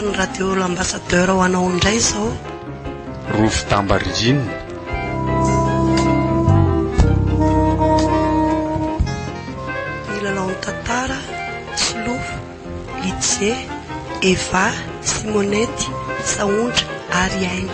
Fisaorana Radio L'Ambassadeur ho anao indray izao. Rovi-damba ririnina. Nilalao ny tantara, Solofo, Lidje, Eva, Simonette, Sahondra ary Aina.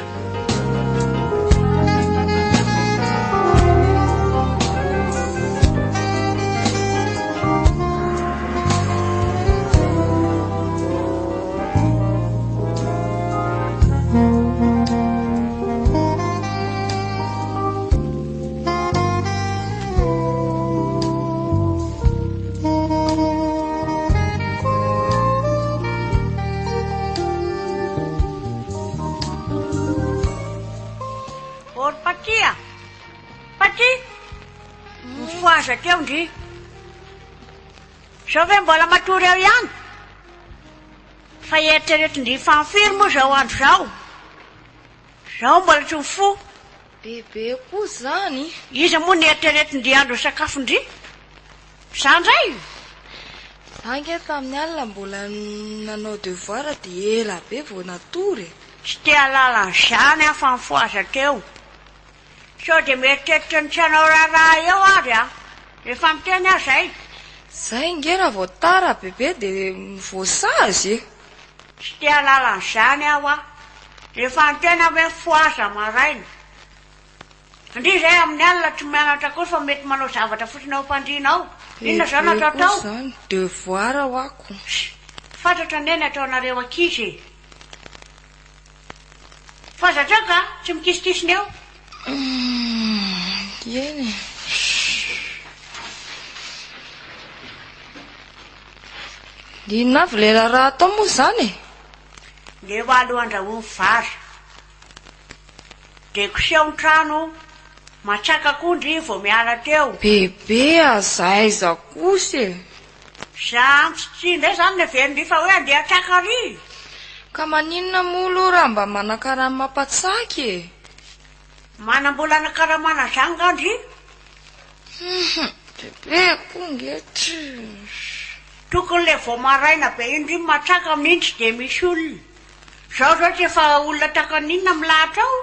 Or Paty a! Paty! Mifohaza teo ndry. Zao ve mbola matory ao ihany? Fa eritreretin-dry fanfiry moa zao andro zao? Zao mbola tsy mifoha. Bebe koa zany. Iza moa no eritreretin-dry andro sakafon-dry? Za ndray? Za nge tamin'ny alina mbola nanao devoir dia ela be vao natory e. Tsy te hahalala an'izany aho fa nifohaza teo. Sao dia mieritreritra ny tsy hanao raharaha eo ary aho. Efa miteny aho zay. Zay nge raha vao tara bebe dia voasazy e. Tsy te hahalala an'izany aho a. Efa niteny aho hoe mifohaza maraina. Ndry izay amin'ny alina tsy mianatra akory fa mety manao zavatra fotsiny ao am-pandriana ao. Inona izao no Bebe atao koa tao? izany, devoir ho'ako. Fantatro anie ny ataonareo ankizy e. Fa zatrao ka, tsy mikisikisina eo. Eny e. Inona avy ilay raharaha atao moa izany e? Ndeha aloha andrahoy ny vary. Dia koseho ny trano, matsaka koa ndry vao miala teo. Bebe aza aiza kosa e! Za antsy indray zany no heverindry fa hoe andeha hatraka ary. Ka maninona moa aloha raha mba manakarama mampatsaky e? Manambola anakaramana zany nga ndry? Hum, bebe koa nge tsy. Tokony le vao maraina be iny ndry matraka amin'iny tsy dia misy olona. Zao zao tsy efa olona takan'inona milahatra ao?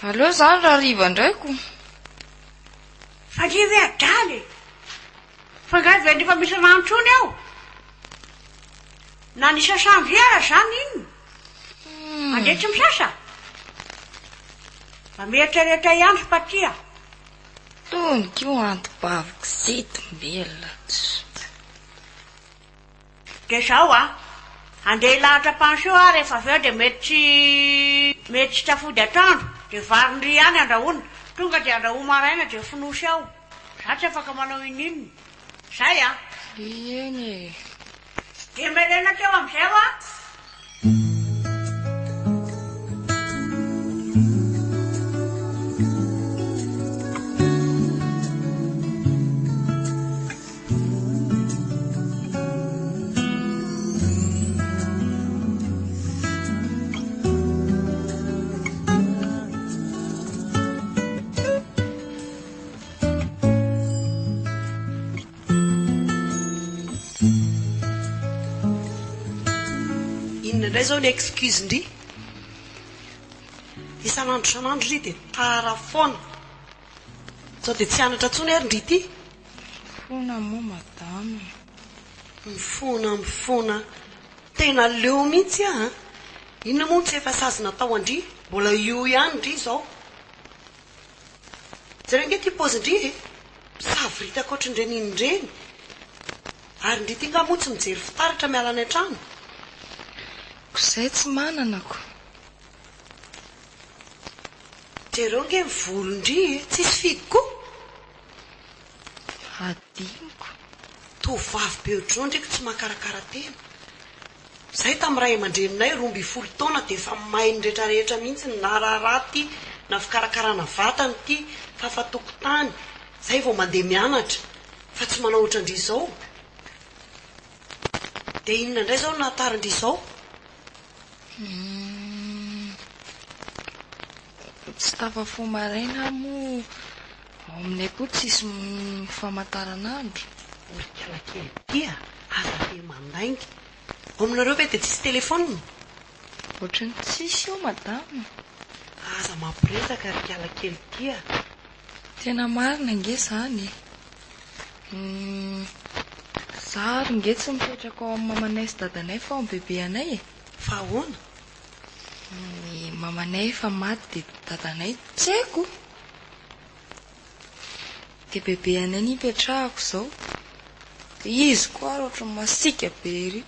Aleo zany raha hariva indray ko. Fa ndry ve adala e? Fa nga ve ndry fa misy rano tsony ao? Na ny sasandry ara zany inona? Andeha tsy misasa? Mba mieritreritra ihany ry Paty a! Tony ko anti-baviko zitombelona. Dia zao an, andeha hilahatra pension aho rehefa avy eo dia mety tsy mety tsy tafody atoandro, dia varin-dry ihany andrahoina, tonga dia andrahoa maraina dia fonosy ao, za tsy afaka manao ininona. Zay an! Eny e! Dia melena teo amin'izay hoa. Inona indray izao ny excuse ndry? Isan'andro isan'andro ry dia tara foana. Sao dia tsy hianatra intsony ary ndry ity? Mifona moa madama e. Mifona mifona. Tena leo mihitsy aho an. Inona moa no tsy efa sazy natao an-dry? Mbola io ihany ndry izao. Jereo ange ity paozin-dry e. Misavoritaka ohatran'ireny inona ireny. Ary ndry ity nga moa tsy mijery fitaratra miala any an-trano? Ko izay tsy manana ko. Jereo ange ny volon-dry e. Tsisy fidy koa. Hadinoko. Tovovavy be ohatr'izao ndry ko tsy mahakarakara tena. Zahay tamin'ny ray aman-dreninay 12 taona dia efa may ny retraretra mihitsy na raharaha ity na fikarakarana vatana ity fafa tokotany zay vao mandeha mianatra fa tsy manao ohatran-dry izao. Dia inona indray izao no nahatara-ndry izao? Humm. Tsy tafafoha maraina aho moa ao aminay koa tsisy famantaranandro. Ry kala kely ity a! Aza be mandainga. Ao aminareo ve dia tsisy telefaonina? Ohatran'ny tsisy eo madama. Aza mampiresaka ry kala kely ty a! Tena marina ange izany e! Humm, za ary nge tsy mipetraka ao amin'ny mamanay sy dadanay fa ao amin'ny bebe anay e! Fa ahoana? Ny mamanay efa maty dia dadanay tsy haiko! Dia bebe anay no ipetrahako izao. Dia izy koa ary ohatran'ny masiaka be ery.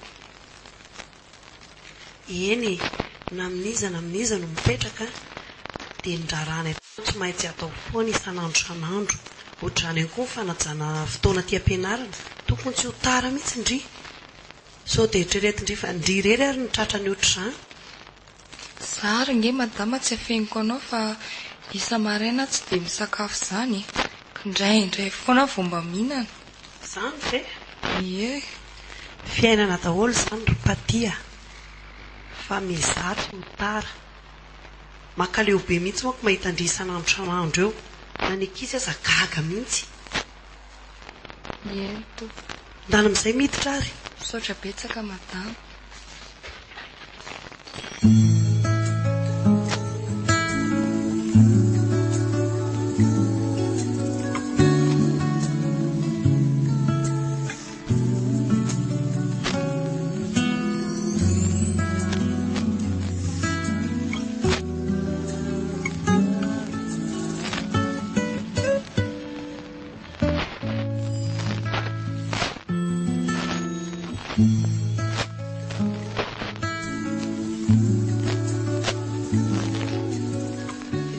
Eny e, na amin'iza na amin'iza no mipetraka dia ny raharahanay tsy maintsy atao foana isan'andro isan'andro. Ohatr'izany ihany koa ny fanajana fotoana aty am-pianarana. Tokony tsy ho tara mihitsy ndry. Sao dia eritreretin-dry fa ndry irery ary no tratran'ny ohatr'izany. Za ary nge madama tsy afeniko anao fa isa-maraina aho tsy dia misakafo izany e! K'indraindray foana vao mba mihinana. Izany ve? Ie. Fiainana daholo izany ry Paty a! Fa miezaha tsy ho tara. Mankaleo be mihitsy manko mahita an-dry isan'andro isan'andro eo. Na ny ankizy aza gaga mihitsy. Eny tompoko. Ndana amin'izay miditra ary. Misaotra betsaka madama.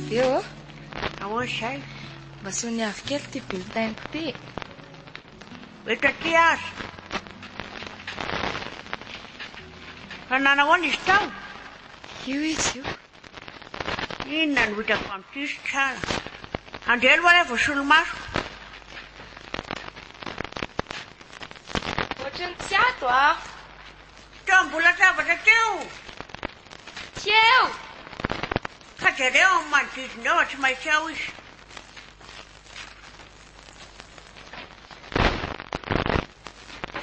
Bebe ô! Ahoana izay? Mba soniavo kely ity bulletin-ko ity e! Eto aty aza. Fa nanahoana izy tao? Io izy io. Inona no hitako amin'ity sy tsara? Andeha aloha re vao solomaso. Ohatran'ny tsy ato a! Teo mbola zavatra teo! Tsy eo! Ka jereo amin'ny manodidina eo fa tsy maintsy ao izy.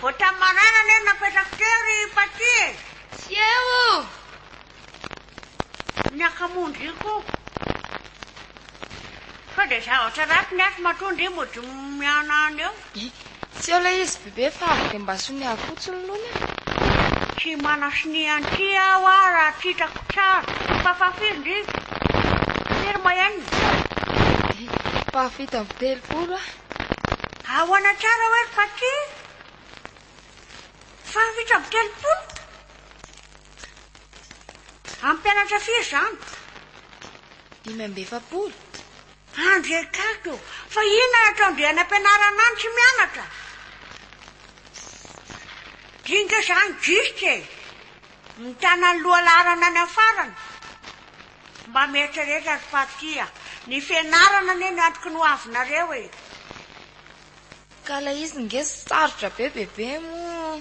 Vao tamin'ny maraina anie no napetrako teo ry Paty e! Tsy eo! Ny akamoan-dry koa. Sao dia zavatra ratsy ny ato matoa ndry mody mihanahana eo. Tsy eo ilay izy bebe fa avy dia mba soniavo fotsiny lony a. Tsy manasonia an'ity aho ah raha tsy hitako tsara. Fahafaha firy ndry? Firy moyenne? Faha 37 ah. Ahoana tsara hoe ry Paty? Faha 37? Hampianatra firy izany? 45. Andry akaiky ô! Fa inona no ataon-dry any am-pianarana any tsy mianatra? Dinga izany gisitra e! Mitana ny lohalaharana any amin'ny farany. Mba mieritrereta ry Paty a! Ny fianarana anie no antoky ny hoavinareo e! Ka ilay izy nge sarotra be bebe moa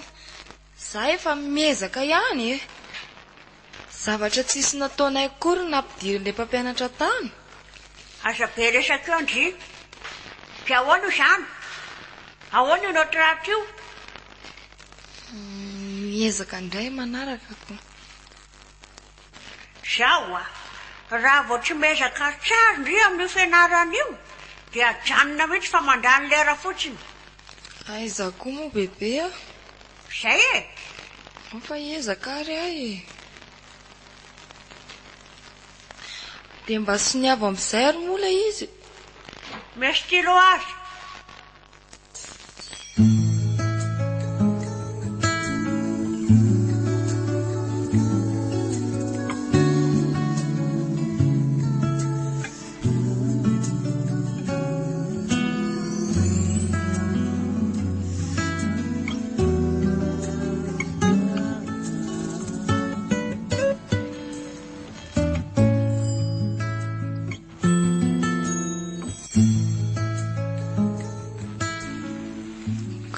za efa miezaka ihany e! Zavatra tsisy nataonay akory no nampidirin'ilay mpampianatra tany. Aza be resaka eo ndry. Dia ahoana io izany? Ahoana io note ratsy io? Miezaka indray manaraka ko. Zao a! Raha vao tsy miezaka tsara ndry amin'io fianarana io dia ajanona mihitsy fa mandany lera fotsiny. Aiza koa moa bebe a! Zay e! Ao fa hiezaka ary aho e! Dia mba soniavo amin'izay ary moa ilay izy e! Omeo stylo azy.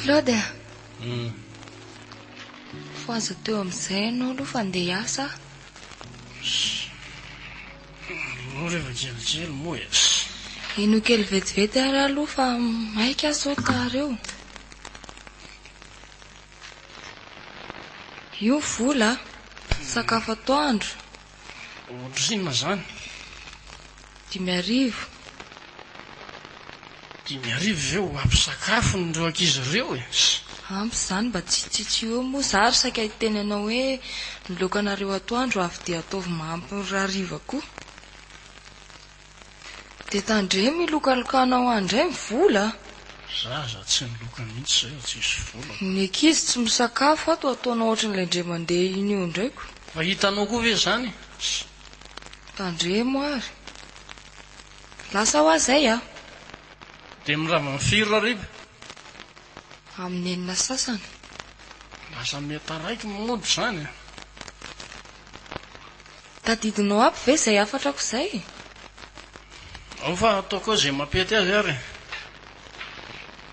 Claude a! Fohaza teo amin'izay ianao aloha fa andeha hiasa aho. Aleo rehefa kelikely moa e. Henoy kely vetivety ary aloha fa maika aho sao tara eo. Io vola a! Sakafo atoandro. Ohatrinona izany? 5000. 5000 ve ho ampy sakafo ireo ankizy ireo e? Ampy izany mba tsy hitsitsy eo moa za ary saika hiteny anao hoe ny laokanareo atoandro avy dia ataovy mahampy ny hariva koa. Dia tandremo hilokalokanao any indray ny vola a! Za aza tsy niloka mihitsy zay fa tsisy vola. Ny ankizy tsy misakafo ato ataonao ohatran'ilay indray mandeha iny eo indray ko. Fa hitanao koa ve izany? Tandremo ary. Lasa hoa zay a! Dia mirava amin'ny firy hariva? Amin'ny enina sasany. Lasa miha-taraiky mody izany a! Tadidinao aby ve izay hafatrako izay? Ao fa ataoko eo izay mampety azy ary e!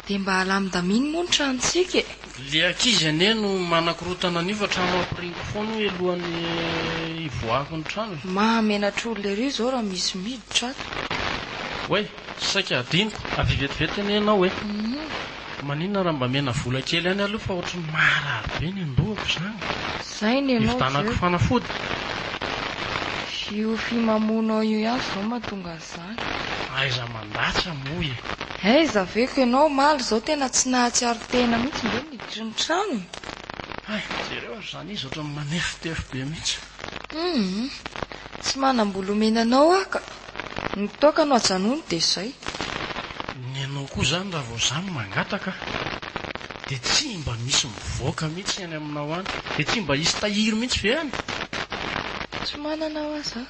Dia mba alamindamino moa ny tranontsika e! Le ankizy anie no manakorotana an'io fa trano ampiringo foana io alohan'ny hivoahako ny trano e! Mahamenatra olona ery izao raha misy miditra ato. Oay! Saika hadinoko, avia vetivety anie ianao e! Maninona raha mba mena vola kely ihany aloha fa ohatry ny maharary be ny andohako izany. Zay ny anao Hividanako jereo. fanafody. Io fimamoanao io ihany izao mahatonga an'izany. Aiza mandatsa moa e. Aiza ve ko ianao omaly izao tena tsy nahatsiaro tena mihitsy nge niditra ny trano e. Hay, jereo ary izany izy ohatran'ny manefintefy be mihitsy. Humm. Tsy manam-bola omena anao aho ka. Ny toaka no ajanony dia izay. Ny anao koa izany raha vao za no mangataka dia tsy mba misy mivoaka mihitsy any aminao any. Dia tsy mba hisy tahiry mihitsy ve any? Tsy manana hoa za.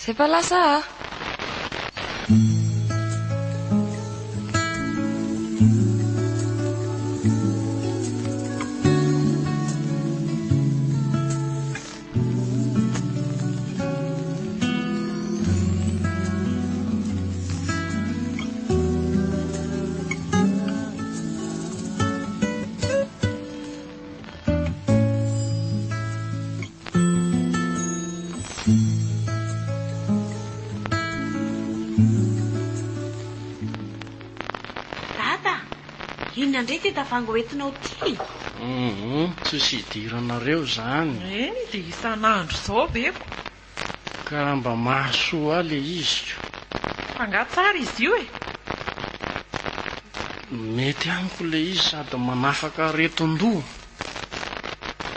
Zay fa lasa ah. Dada, inona indray ity tavoahangy hoentinao ity? Hum, tsisy idiranareo izany. Eny dia isan'andro izao ve ko? Ka raha mba mahasoa ahy le izy ko. Fa angaha tsara izy io e? Mety amiko le izy sady manafaka aretin-doha.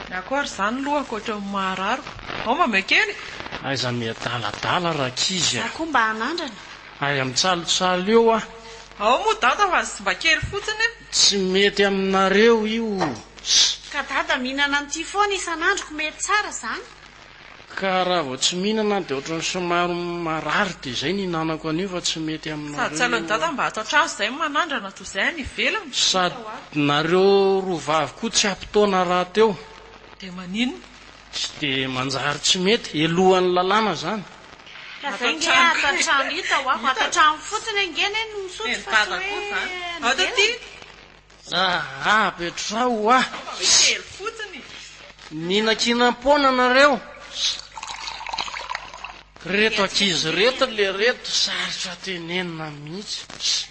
Ny ahy koa ary izany lohako ohatran'ny maharary ko. Ao mba omeo kely e! Aiza miadaladala rankizy a! Za koa mba hanandrana. Aiza mitsalotsalo eo ah! Ao moa dada fa mba kely fotsiny e! Tsy mety aminareo io. Ka dada mihinana an'ity foana isan'andro ko mety tsara zany. Ka raha vao tsy mihinana dia ohatran'ny somary marary dia izay no ihinanako an'io fa tsy mety Sady aminareo tsy aleon'i io dada an. mba ato an-trano izay no manandrana toy izay any ivelany. Sady nareo roa vavy koa tsy ampy taona rahateo. Dia maninona? Tsy dia manjary tsy mety, helohan'ny lalàna izany. Ka zay nge ato an-trano hita ho aho, ato an-trano fotsiny ange anie no misotro fa tsy hoe any ivelany. Aa apetraho hoa. Mihinankinam-poana nareo. Reto ankizy reto le reto sarotra tenenina mihitsy.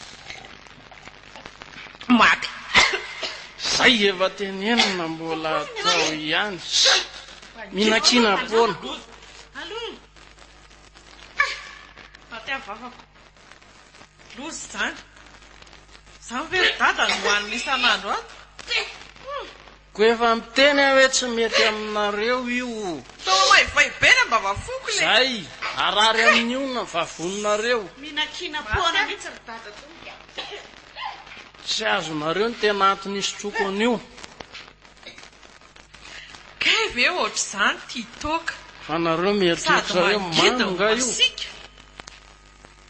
Maty. Zay efa tenenina mbola atao ihany. Mihinankinam-poana. Maty amin'ny vavako. Loza izany. Izany ve ry dada no hohanina isan'andro ato? Koa efa miteny aho hoe tsy mety aminareo io. Toa maivay be ny ambavafoko le. Zay, harary amin'io ny vavoninareo. Mihinankinam-poana mihitsy ry dada tonga. Tsy azonareo ny tena antony hisotroako an'io. Kay ve ohatr'izany tia toaka. Fa nareo Sady mieritreritra hoe mangidy mamo no nga io? masiaka.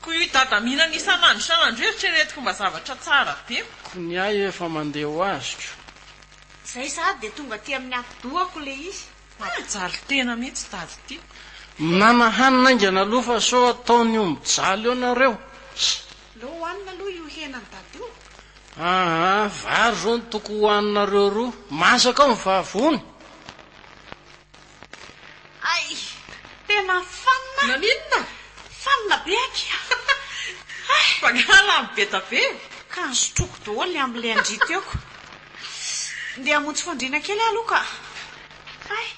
Ko io dada mihinana isan'andro isan'andro io eritreretiko mba zavatra tsara be. Ko ny ahy efa mandeha ho aziko. Zay sahady dia tonga aty amin'ny atidohako le izy. Mampijaly tena mihitsy dada ity. Minana hanina haingana aloha fa sao ataony omby jaly eo nareo. Aleo hohanina aloha io henan'i dada io. Aa, vary zao no tokony hohaninareo roa. Masaka ao ny vavony. Hay! Tena fanina! Naninona? Fanina be akia! Hay! Fa angaha lany be da be e? Ka nosotroiko daholo ny amin'ilay an-dry teo ko. Ndeha hamonjy fandriana kely aho aloha ka. Hay!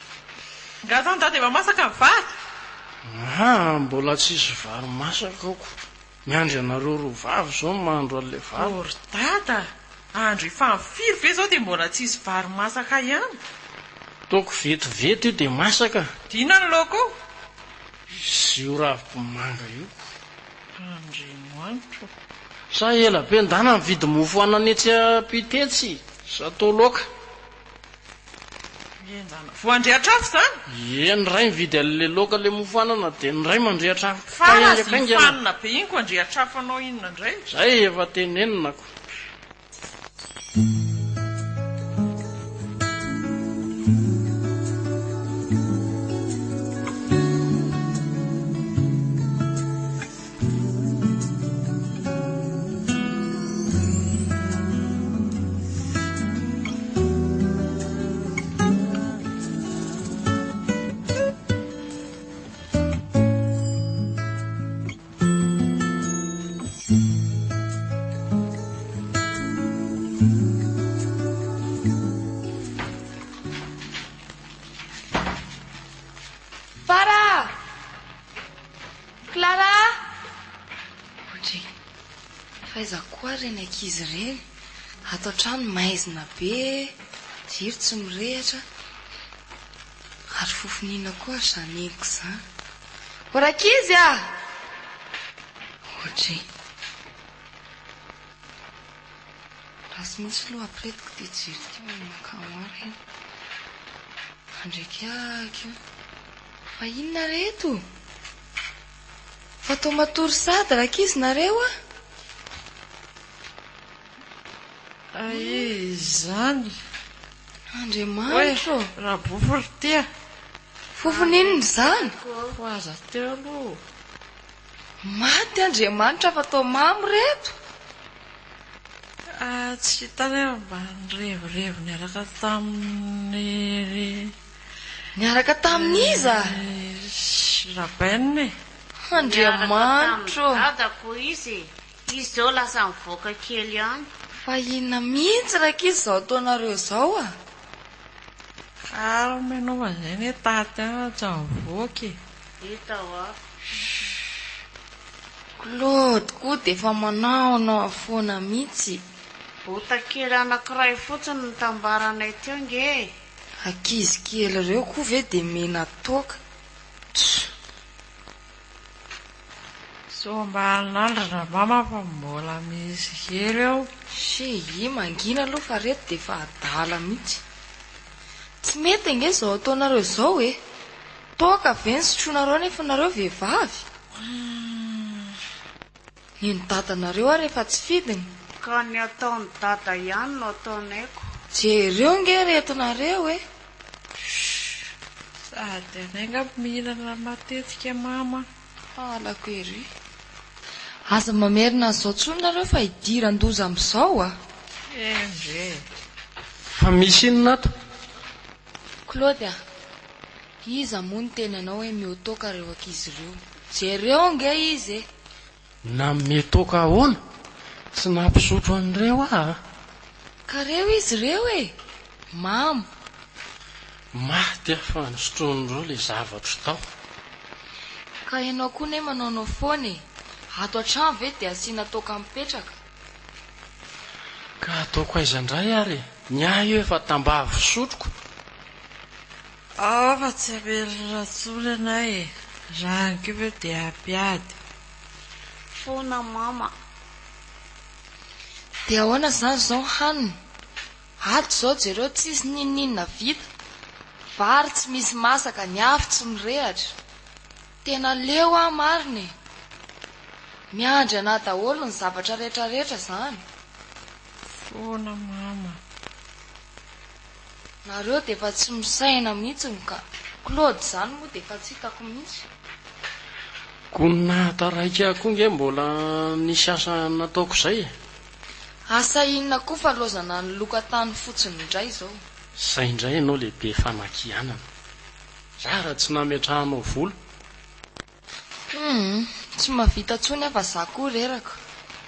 Nga zany dada efa masaka ny vary? Aa mbola tsisy vary masaka aoko. Miandry anareo roa vavy zao ny mahandro an'ilay vary. Ô ry dada a! Andro efa amin'ny firy ve zao dia mbola tsisy vary masaka ihany? Ataoko vetivety io dia masaka. Dia inona ny laoka ao? Izy io ravim-bomanga io. Andriamanitro. Sa ela be ndana mividy mofo anana etsy ampita etsy sa atao laoka? Henjana. Voandrehatra afo izany? Ie, ny iray mividy an'ilay laoka ilay mofo anana dia ny iray mandrehatra afo. Fa Kay raha zay haingankaingana. fanina be iny ko andrehatra afo anao inona indray? Zay efa tenenina ko. Fara! Clara! Ohatry fa aiza koa ary ireny ankizy ireny? Ato an-trano maizina be, jiro tsy mirehitra, ary fofon'inona koa ary izany henoko izany? O rankizy a! Ohatry. Ratsy mihitsy aloha ampiretiko ity jiro ity fa mahakamo ahy ireny. Andriakiaky io. Fa inona reto? Fa toa matory sady rankizy nareo a! Ay izany. Andriamanitro ô! Rabofy ry ty a! Fofona inona izany? Fohaza teo aloha. Maty Andriamanitra fa toa mamo reto! Ah, tsy hitany aho mba nirevirevy niaraka tamin'ny. Niaraka tamin'iza? Raben e. Andriamanitro ô! Niaraka tamin'i dadako izy e. Izy izao lasa nivoaka kely any. Fa inona mihitsy rankizy izao ataonareo izao a? Calme ianao fa izay anie taty any tsy mivoaka e. Hita hoa. Claude koa dia efa manaonao foana mihitsy. Bota kely anankiray fotsiny nitambaranay teo nge e. Ankizy kely ireo koa ve dia mena toaka? Tjo. Sao mba hanandrana mama fa mbola misy kely ao. Cii, mangina aloha fa reto dia efa adala mihitsy. Tsy mety ange izao ataonareo izao e! Toaka ve ny sotroinareo nefa nareo vehivavy? Neny dadanareo ary efa tsy fidiny. Ka ny ataon'i dada ihany no ataonay ko. Jereo nge reto nareo e! Shh! Sady anay angamba mihinana matetika mama. Halako ery. Aza mamerina an'izao tsony nareo fa hidiran-doza amin'izao a! Hendry e! Fa misy inona ato? Claude a! Iza moa niteny anao hoe miotoka ireo ankizy ireo? Jereo ange izy e! Nanome toaka ahoana? Tsy nampisotro an'ireo aho a! Ka reo izy ireo e! Mamo! Maty aho fa nosotroin'ireo ilay zavatro tao. Ka ianao koa ne manaonao foana e! Ato an-trano ve dia asiana toaka mipetraka? Ka ataoko aiza indray ary e? Ny ahy io efa tambavy fisotroko. Ao fa tsy hamelona intsony anay e! Zany koa ve dia hampiady? Fona mama. Dia ahoana izany izao hanina? Ato izao jereo tsisy n'inon'inona vita. Vary tsy misy masaka, ny afo tsy mirehatra. Tena leo aho marina e! Miandry anah daholo ny zavatra rehetra rehetra izany. Foana mama. Nareo dia efa tsy misaina mihitsiny ka. Claude izany moa dia efa tsy hitako mihitsy. Koa ny nahataraiky ahy koa nge mbola nisy asa nataoko izay e. Asa inona koa fa lozana niloka tany fotsiny indray izao. Zay indray ianao le be fanakianana. Zara tsy nametrahanao vola. Humm, tsy mahavita tsony aho fa za koa reraka.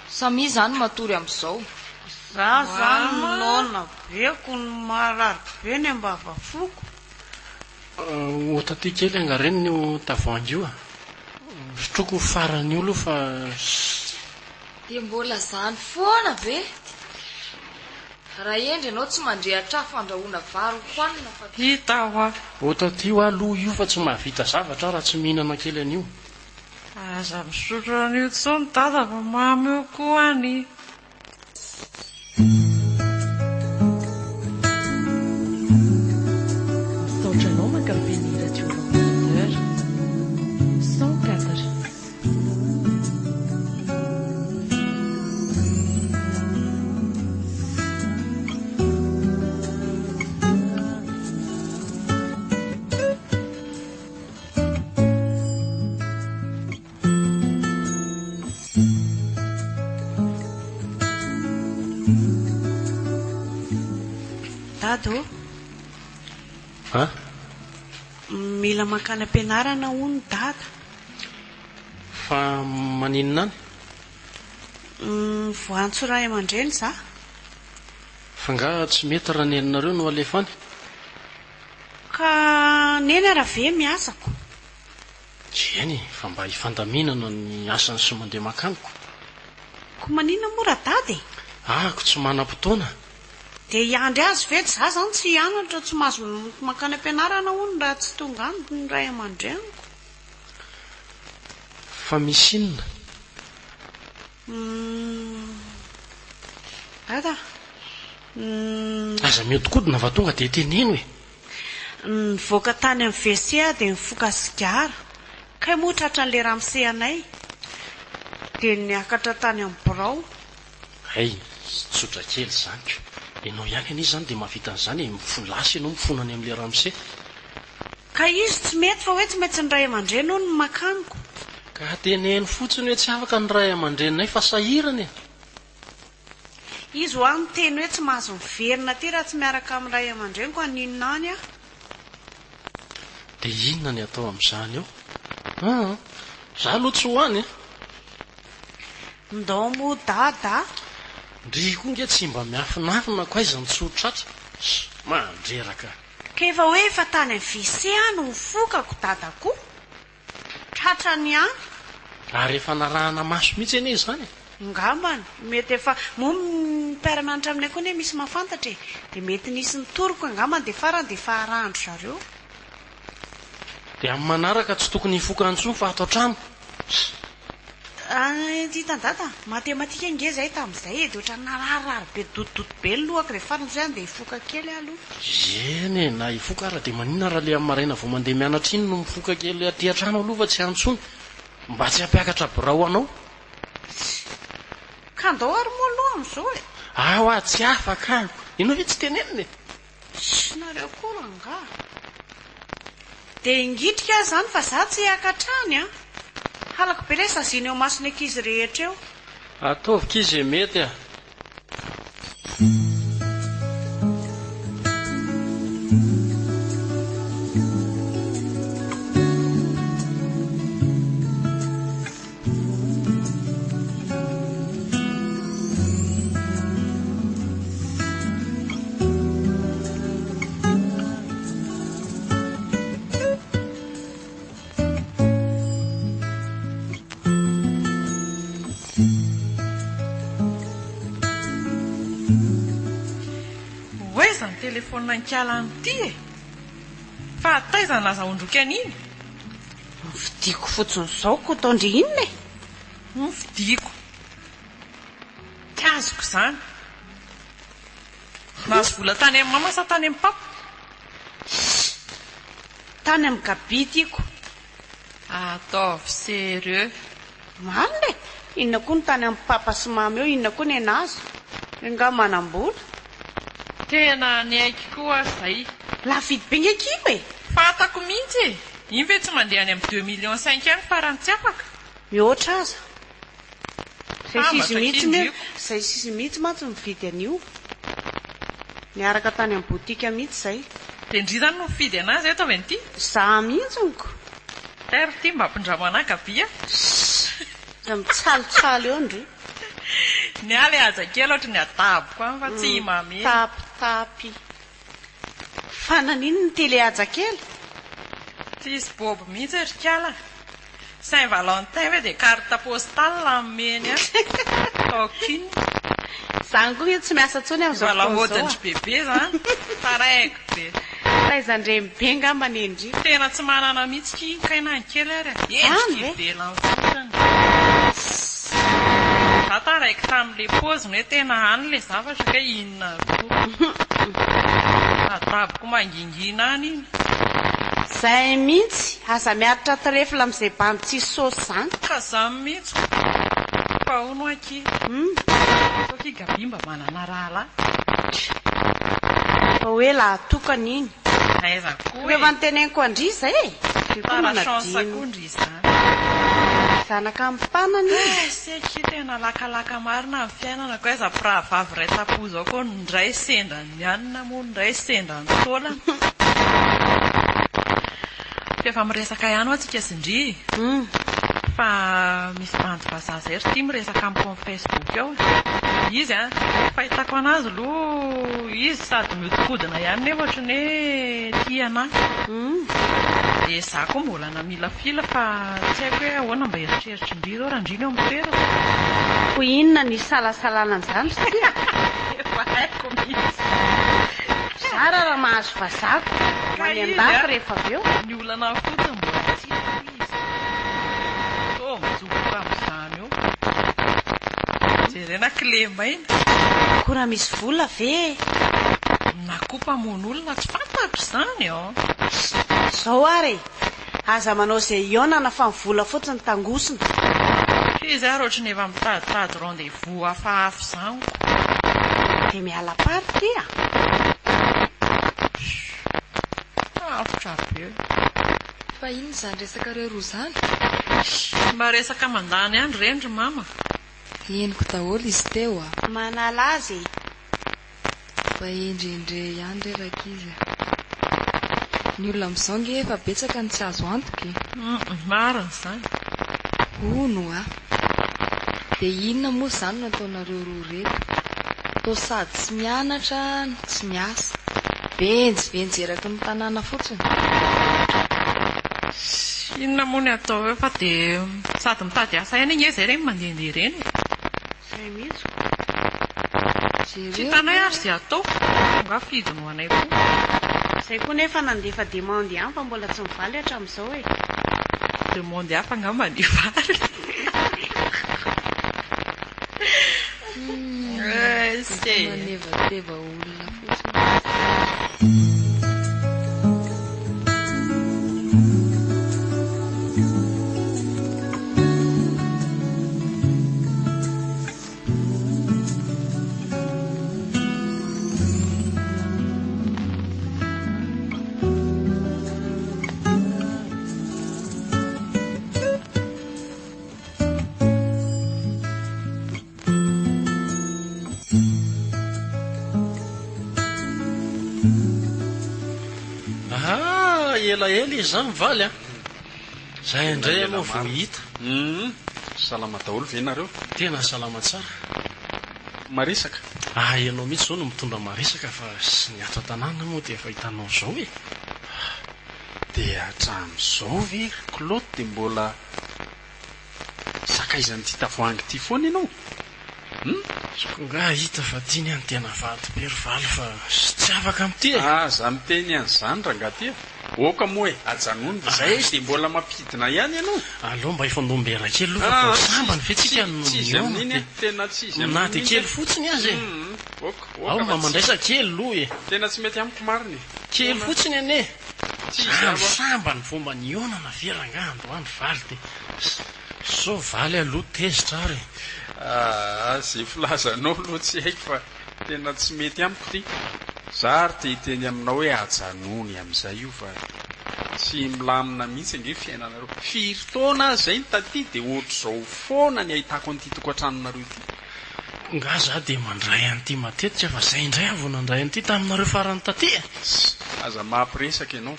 Samia zany matory amzao. Za zany noana be ko no marary be ny ambavafoko. Ho taty kely anga reny io tavoahangy io a! Sotroiko io farany io aloha fa. Dia mbola zany foana ve? Raha hendry ianao tsy mandrehatra afo andrahoana vary ho hanina fa. Hita hoa. Ho taty hoa aloha io fa tsy mahavita zavatra aho raha tsy mihinana kely an'io. Aza misotro an'io intsony dada fa mamy io koa any. Misaotra anao mankafy ny Radio L'Ambassadeur. 104. Dada ô! An? Mila mankany am-pianarana hono Dada. Fa maninona any? Voantso ray aman-dreny za. Fa nga tsy mety raha neninareo no alefa any? Ka neny ara ve miasa ko? Eny e, fa mba hifandaminana ny asany sy mandeha mankany ko. Ko maninona moa radada e? Ahako tsy manam-potoana. Dia hiandry azy ve? Za zany tsy hianatra, tsy mahazo mankany am-pianarana hono raha tsy tonga any ny ray aman-dreniko. Fa misy inona? Humm. Dada. Humm. Aza mihodinkodina fa tonga dia teneno e! Nivoaka tany amin'ny WC aho dia nifoka sigara. Kay moa tratran'ilay ramose anay. Dia niakatra tany amin'ny birao. Hay, tsotra kely izany ko. Ianao ihany anie izany dia mahavita an'izany e, mifo lasa ianao mifona any amin'ilay ramose. Ka izy tsy mety fa hoe tsy maintsy ny ray aman-dreny hono no maka amiko. Ka teneno fotsiny hoe tsy afaka ny ray aman-dreninay fa sahirana e. Izy hoa niteny hoe tsy mahazo miverina aty raha tsy miaraka amin'ny ray aman-dreniko haninona any aho. Dia inona ny atao amin'izany eo? Aa! Za aloha tsy ho any e! Ndao moa dada a! Ndry koa nge tsy mba miafinafina ko aiza no tsy ho tratra? Mandreraka. Ka efa hoe efa tany amin'ny WC aho no nifokako dada koa. Tratrany ihany. Ary efa narahana maso mihitsy anie izany e! Ngambany, mety efa, moa ny mpiara-mianatra aminay koa anie misy mahafantatra e! Dia mety nisy nitoroko angambany dia farany dia efa arahan-dry zareo. Dia amin'ny manaraka tsy tokony hifoka intsony fa ato an-trano. Hitan'i Dada, matematika ange izay tamin'izay e, dia ohatran'ny nararirary be dodododo be ny lohako dia farany izay andeha hifoka kely aho aloha. Eny e, na hifoka ara dia maninona raha le amin'ny maraina vao mandeha mianatra iny no mifoka kely aty an-trano aloha fa tsy any intsony, mba tsy hampiakatra birao anao. Ka andao ary moa aloha amin'izao e. Aho ah, tsy afaka aho. Ianao ve tsy tenenina e? Tssy nareo koa rangaha. Dia hingitrika aho izany fa za tsy hiakatra any an! Halako be ilay saziana eo imason'ny ankizy rehetra eo. Ataovy ki ze mety a! Ho aiza ny telefaonina an'i ity e? Fa taiza no nazahoan-droky an'iny? Novidiako fotsiny izao ko ataon-dry inona e? Novidiako. Tsy azoko izany. Nahazo vola tany amin'i mama sa tany amin'i papa? Hii. Tany amin'i Gaby tiako. Ataovy sérieux. Marina e! Inona koa ny tany amin'i papa sy mama eo, inona koa nenazy? Nga manam-bola? Tena niaiky koa aho zay. Lafo vidy be nge kiko e! Fantako mihitsy e! Iny ve tsy mandeha any amin'ny deux millions cinq any farany tsy afaka? Mihoatra aza. Zay sy izy Sambatra mihitsy kindriko. Zay sy izy mihitsy mantsy mividy an'io. Niaraka tany amin'ny boutique mihitsy zay. Dia ndry zany no mifidy anazy eto avy an'ity? Za mihitsy ko. Tairo ity mba ampindramo anah Gaby a! Sss! Mitsalotsaly eo ndry. Ny ahy ilay haja kely ohatry ny adaboko any fa tsy mamely. Mitapitapy. Fa naninona ny tele haja kely? Tsisy bobo mihitsy ry kala. Saint Valentin ve dia carte postale nomeny ahy. Ataoko inona? Izany koa ve tsy miasa intsony amin'izao Mbola fotoana izao a? modin-dry bebe izany. Taraiky be. Taizan-drenibe angamba nendry. Tena tsy manana mihitsy ki kay na ny kely ary e. Zany Endrika ve? ivelany fotsiny. Za taraiky tamin'le paoziny hoe tena any le zavatra kay inona koa. Adaboko mangingina any iny. Zay mihitsy, aza miaritra trèfle amin'izay bandy tsisy saosy zany. Ka zany mihitsy ko. Fa hono akia. Sao akia Gaby mba manana rahalahy. Fa hoe lahatokana iny. Aiza koa Rehefa e. noteneniko an-dry izay e! Dia koa Tara chance manadino. koa ndry izany. Zanaka amim-panana iny. Eh sy akia tena lakalaka marina ny fiainana ko aiza mpirahavavy iray tampo zao ko ny ndray sendra ny anona moa ny ndray sendra ny taolana. F'efa miresaka ihany hoa tsika sy ndry e. Fa misy bandy vazaha zay ry ty miresaka amiko am facebook ao e. Izy an, fahitako anazy aloha izy sady miodikodina ihany nefa ohatran'ny hoe tia anah. Dia za koa mbola namilafila fa tsy haiko hoe ahoana mba eritreritry ndry zao raha ndry no eo amin'ny toerako. Koa inona no isalasalana an'izany ry tia? Efa haiko mihitsy. Zara raha mahazo vazaha ko ho Ka any izy an-dafy an, rehefa avy eo. ny olana fotsiny mbola tsy hitako izy. Toa mitsofoka amin'izany eo. Jerena clé maina. Koa raha misy vola ve e? Na koa mpamono olona tsy fantatro izany an! Zao ary e! Aza manao izay hihaonana fa ny vola fotsiny tangosina. F'izy ary ohatry ny efa mitaditady rendez-vous hafahafa izany ko. Dia miala party a! Sarotra be. Fa inona izany resakareo roa izany? Mba resaka mandany andro ireny ry mama. Henoko daholo izy teo a! Manala azy e! Mba hendrendre ihany re rankizy a! Ny olona amin'izao nge efa betsaka ny tsy azo antoka e! Marina izany. Hono a! Dia inona moa izany no ataonareo roa ireto? Toa sady tsy mianatra no tsy miasa. Venjivenjy eraky ny tanàna fotsiny. Inona moa ny atao eo fa dia sady mitady asa ihany ange izay ireny mandehandeha ireny e. Zay mihitsy ko. Tsy Jereo hitanay ve ary izay atao. Angaha fidiny ho anay koa. Zay koa nefa nandefa demande ihany fa mbola tsy nivaly hatramin'izao e. Demande hafa angamba ny hivaly. Dia manevateva olona fotsiny. Ah, elaela izy izany valy a. Zay indray aloha vao hita. Humm, salama daholo ve nareo? Tena salama tsara. Maresaka? Ah, ianao mihitsy izao no mitondra maresaka fa ny ato an-tanàna moa dia efa hitanao izao e. Dia hatramin'izao ve ry Claude dia mbola sakaizan'ity tavoahangy ity foana ianao? Hum? Ko nga hita fa tiany an tena vady be ry valy fa tsy afaka mitia e! Aza miteny an'izany rangahy ty a! Oka moa e! Ajanony fa zay dia mbola mampidina ihany ianao! Aleo mba hifandom-bera kely aloha fa vao sambany ve tsika no Tsy izy mihaona amin'iny dia a! Tena tsy izy na amin'iny dia mihitsy kely a! fotsiny aza e! Hum! Oka, Ao oka mba fa tsy. mandraisa kely aloha e! Tena tsy mety amiko marina e! Kely fotsiny anie! Tsy izy Zany aloha. sambany vao mba nihaonana ve rangahy androany valy dia. Sao valy aloha tezitra ary e. Aa ze filazanao aloha tsy haiko fa tena tsy mety amiko ty. Za ary te hiteny aminao hoe ajanony amizay io fa tsy milamina mihitsy ange fiainanareo. Firy taona aho zay no taty de ohatr'izao foana ny ahitako an'ity tokantranonareo ity. Nga za dia mandray an'ity matetika fa zay indray aho vao nandray an'ity taminareo farany taty e! Tss, aza mampiresaka ianao.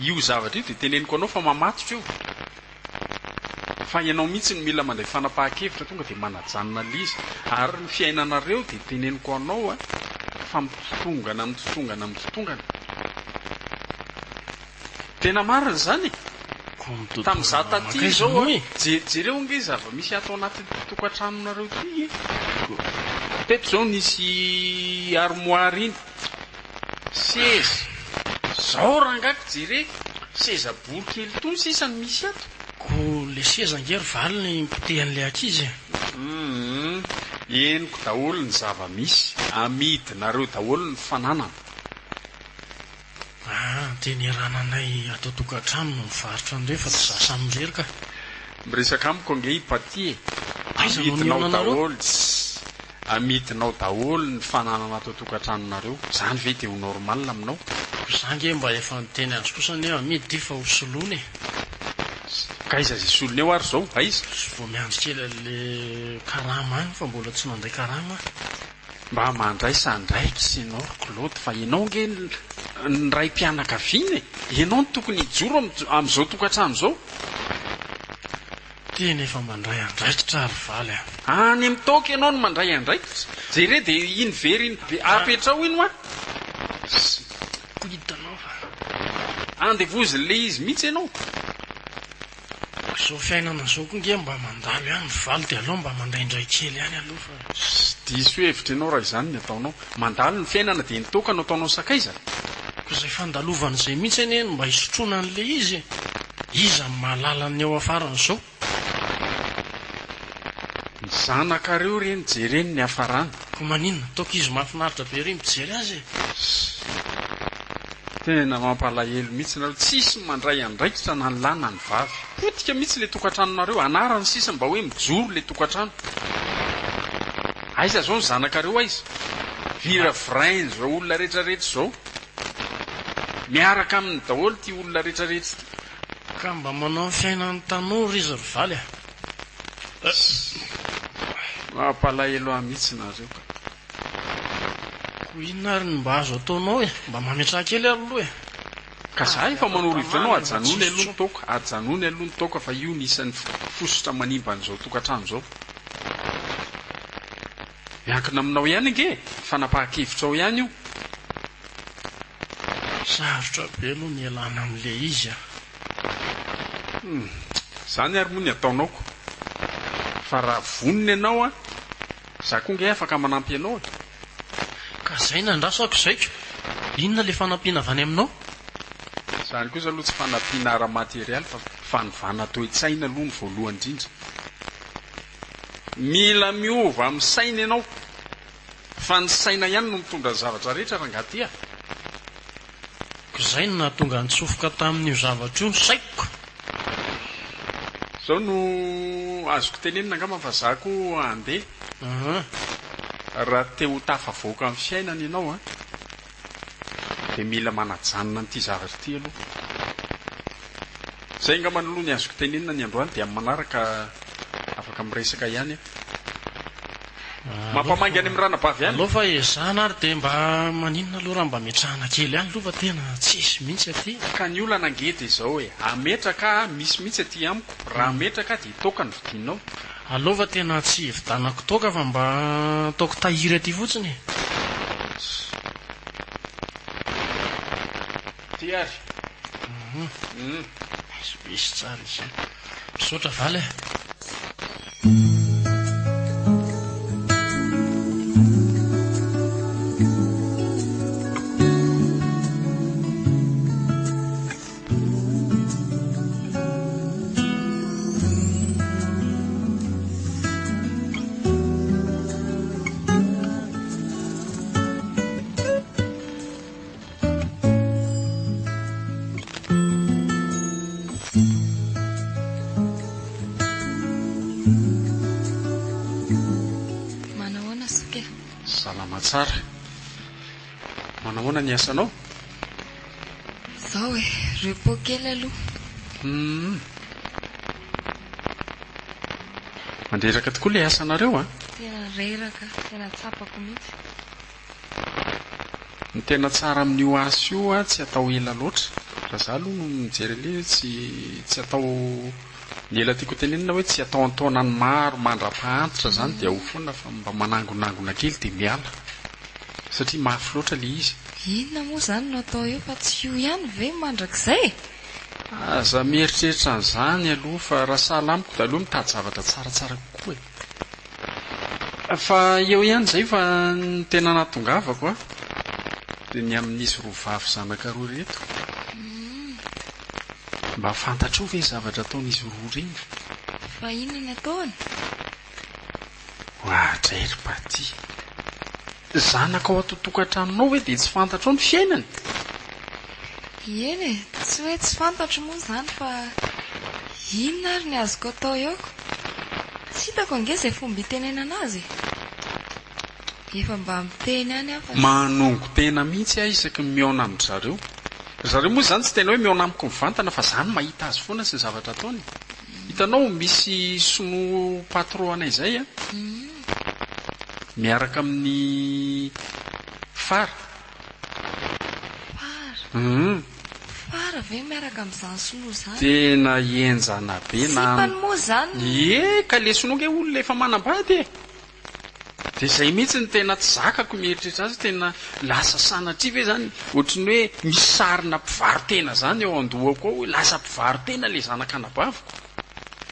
Io zavatra io dia teneniko anao fa mamatotra io. Fa ianao mihitsy no mila mandray fanapahan-kevitra tonga dia manajanona an'ilay izy. Ary ny fiainanareo dia teneniko anao a, fa mitotongana mitotongana mitotongana. Tena marina izany e! Tamin'izaho taty izao a, jereo ange zava-misy ato anatin'ity tokantranonareo ity e! Teto izao nisy armoire iny, seza, izao rangahy ko jere, seza bory kely itony sisa no misy ato. Ko le seza ange ry valiny potehan'le ankizy e! Humm, henoko daholo ny zava-misy, amidinareo daholo ny fananana. Ah, teny erananay ato an-tokantrano no mivarotra an'ireo fa tsy za samirery ka. Miresaka amiko ange i Paty e! Aiza no Amidinao nihaonanareo? daholo, tssy, amidinao daholo ny fananana ato an-tokantranonareo, zany ve dia ho normal aminao? Ko za ange mba efa niteny azy kosa anie hoe amidy ity fa ho soloina e! Ka aiza izay solony eo ary izao? Aiza? Vao miandry kely an'le karama any fa mbola tsy nandray karama aho. Mba mandraisa andraikitra ianao ry Claude fa ianao ange ny raim-pianakaviana e! Ianao no tokony hijoro amin'izao tokantrano izao. Tena efa mandray andraikitra aho ry Valy a! Any amin'ny toaka ianao no mandray andraikitra. Jereo dia iny very iny be apetrao iny hoa. Ko hitanao fa. Andevozin'ilay izy mihitsy ianao. Zao fiainana zao koa nge mba mandalo ihany ry valy dia aleo mba mandraindray kely ihany aloha fa. Diso hevitra ianao raha izany ny ataonao. Mandalo ny fiainana dia ny toaka no ataonao sakaiza? Ko izay fandalovana izay mihitsy anie no mba hisotroana an'ilay izy e! Iza no mahalala ny ao afaran'izao? Ny zanakareo re no jereny ny hafarany. Ko maninona? Toaka izy mahafinaritra be ery mijery azy e! Tena mampalahelo mihitsy nareo, tsisy mandray andraikitra na ny lahy na ny vavy. Potika mihitsy le tokantranonareo, anarany sisa mba hoe mijoro le tokantrano. Aiza zao ny zanakareo aiza? Viravirain'izao olona retraretra izao. Miaraka aminy daholo ity olona retraretra ity. Ka mba manao ny fiainan'ny tanora izy ry valy a! Mampalahelo ahy mihitsy nareo ka. Koa inona ary no mba azo ataonao e? Mba mametraha kely ary aloha e! Ka za efa manoro hevitra anao ajanony aloha ny toaka, ajanony aloha ny toaka fa io no isan'ny fositra manimba an'izao tokantrano izao. Miankina aminao ihany ange e! Fanapahan-kevitrao ihany io. Sarotra be aloha ny ialana amin'ilay izy a! Hum, izany ary moa ny ataonao ko. Fa raha vonona ianao an, za koa nge afaka manampy anao e. Ka zay nandrasako zay ko! Inona le fanampiana avy any aminao? Izany kosa aloha tsy fanampiana ara-materialy fa fanovana toe-tsaina aloha ny voalohany indrindra. Mila miova amin'ny saina ianao fa ny saina ihany no mitondra ny zavatra rehetra rangahy ty a! Ko zay no nahatonga nitsofoka tamin'io zavatra io ny saiko. Zao no azoko tenenina angamba fa za koa handeha. Raha te ho tafavoaka amin'ny fiainana ianao an, dia mila manajanona an'ity zavatra ity aloha. Zay angambany aloha ny azoko tenenina ny androany dia amin'ny manaraka afaka miresaka ihany aho. Mampamangy any amin'ny ranabavy any. Aleo fa ezahana ary dia mba maninona aloha raha mba ametrahana kely ihany aloha fa tena tsisy mihitsy aty. Ka ny olana ange dia izao e, ametraka aho misy mihitsy aty amiko, raha ametraka aho dia toaka no vidianao. Aleo fa tena tsy hividanako toaka fa mba ataoko tahiry aty fotsiny e. Ty ary. Hum. Misy tsara izy io. Misaotra valy a. Manahoana Zoky e? Salama tsara. Manahoana ny asanao? Zao e, repos kely aloha. Humm. Mandreraka tokoa ilay asanareo an? Tena reraka, tena tsapako mihitsy. Ny tena tsara amin'io asa io tsy atao ela loatra. Raha za aloha no mijery an'ilay izy tsy tsy atao. Ny ela tiako tenenina hoe tsy atao an-taonany maro mandra-pahantitra izany dia ao foana fa mba manangonangona kely dia miala. Satria mafy loatra ilay izy. Inona moa izany no atao eo fa tsy io ihany ve mandrakizay e? Aza mieritreritra an'izany aloha fa raha sahala amiko dia aleo mitady zavatra tsaratsara kokoa e. Fa eo ihany izay fa ny tena nahatongavako an, dia ny amin'izy roa vavy zanaka roa ireto. Mba fantatrao ve ny zavatra ataon'izy roa ireny? Fa inona ny ataony? Oadray ry Patty. Zanakao ato tokantranonao ve dia tsy fantatrao ny fiainany? Eny e, tsy hoe tsy fantatro moa izany fa inona ary ny azoko atao eo ko? Tsy hitako ange izay fomba hitenenana azy e! Efa mba miteny ihany aho fa. Manongo tena mihitsy aho isaky ny mihaona amin-dry zareo. Ry zareo moa izany tsy tena hoe mihaona amiko mivantana fa za no mahita azy foana sy ny zavatra ataony. Hitanao misy sinoa patron anay izay an! Miaraka amin'ny Fara. Fara? Hum. Fara ve miaraka amin'izany sinoa izany? Tena henjana be na. Sipany moa izany. Ie, ka le sinoa nge olona efa manambady e! Dia izay mihitsy no tena tsy zakako mieritreritra azy, tena lasa sanatria ve izany, ohatry ny hoe misy sarina mpivaro-tena izany ao an-dohako ao hoe lasa mpivaro-tena ilay zanak'anabaviko.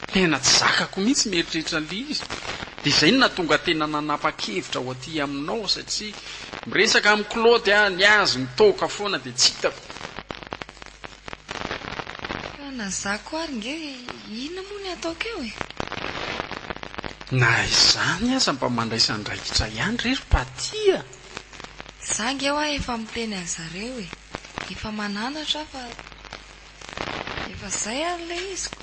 Tena tsy zakako mihitsy mieritreritra an'ilay izy. Dia izay no nahatonga tena nanapa-kevitra ho aty aminao satria miresaka amin'i Claude aho, ny azy mitoaka foana dia tsy hitako. Fa na za koa ary nge inona moa ny ataoko eo e? Na izany aza mba mandraisa andraikitra ihany re ry Paty a! Za nge hoa efa miteny an'zareo e! Efa mananatra aho fa efa zay ary le izy ko!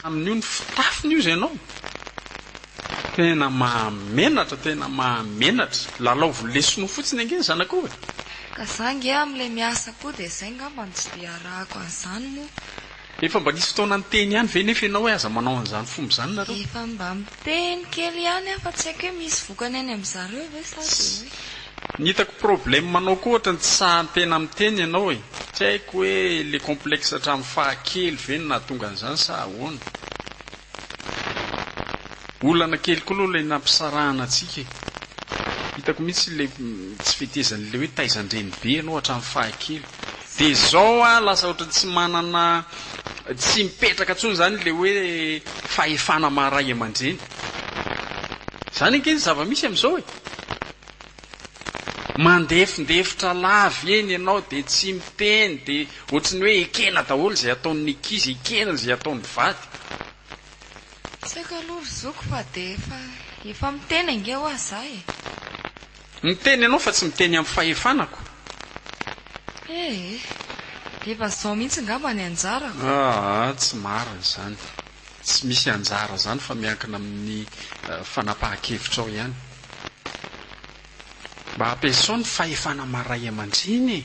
Amin'io ny fitafiny io ianao? Tena mahamenatra, tena mahamenatra. Lalaovy lesona fotsiny ange ny zanakao e! Ka za nge amin'ilay miasa koa dia zay ngamba no tsy dia arahako an'izany moa. Efa mba nisy fotoana niteny ihany ve nefa ianao hoe aza manao an'izany fomba izany nareo? Efa mba miteny kely ihany aho fa tsy haiko hoe misy vokany any amin'zareo ve sa dia hoe. Ny hitako problème anao koa ohatran'ny tsy sahy tena miteny ianao e! Tsy haiko hoe le complexe hatramin'ny fahakely ve no nahatonga an'izany sa ahoana? Olana kely koa aloha ilay nampisarahana antsika e! Hitako mihitsy ilay tsy fetezan'ilay hoe taizan-drenibe ianao hatramin'ny fahakely. Dia izao aho lasa ohatran'ny tsy manana, tsy mipetraka intsony izany ilay hoe fahefana maha ray aman-dreny. Izany ange ny zava-misy amin'izao e! Mandefindefitra lava eny ianao dia tsy miteny dia ohatran'ny hoe ekena daholo izay ataon'ny ankizy, ekena izay ataon'ny vady. Tsy haiko aloha ry zoky fa dia efa efa miteny ange hoa za e. Miteny ianao fa tsy miteny amin'ny fahefanako. Ee, efa zao mihitsy ngamba ny anjarako. Aa, tsy marina izany. Tsy misy anjara izany fa miankina amin'ny fanapahan-kevitrao ihany. Mba ampiasao ny fahefana maha ray aman-dreny e!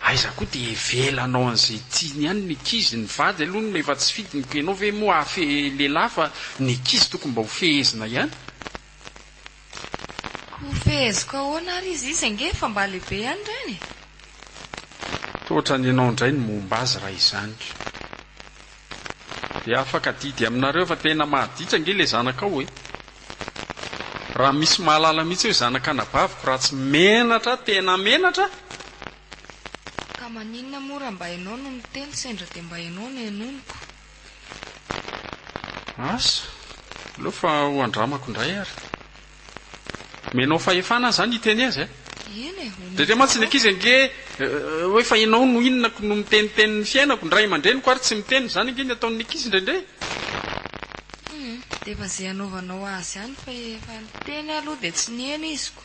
Aiza koa dia hevelanao an'izay tiany ihany ny ankizy, ny vady aloha no efa tsy fidiny ko ianao ve moa hahafehy lehilahy fa ny ankizy tokony mba ho fehezina ihany. Ko feheziko ahoana ary izy, izy ange efa mba lehibe ihany ireny e! Toa ohatran'ny ianao indray no momba azy raha izany ko. Dia afaka adidy aminareo fa tena mahaditra ange ilay zanakao e! Raha misy mahalala mihitsy hoe zanak'anabaviko raha tsy menatra tena menatra. Ka maninona moa raha mba ianao no miteny sendra dia mba ianao no henoniko. Asa, aleo fa ho andramako indray ary. Omenao fahefana aho izany hiteny azy a! Eny e, omeo Indraindray mantsy ny ankizy ange hoe fa ianao no inona ko no miteniteny ny fiainako, ny ray aman-dreniko ary tsy miteny, izany ange ny ataon'ny ankizy indraindray. Hum, dia efa izay anaovanao azy ihany fa efa niteny aho aloha dia tsy niheno izy ko.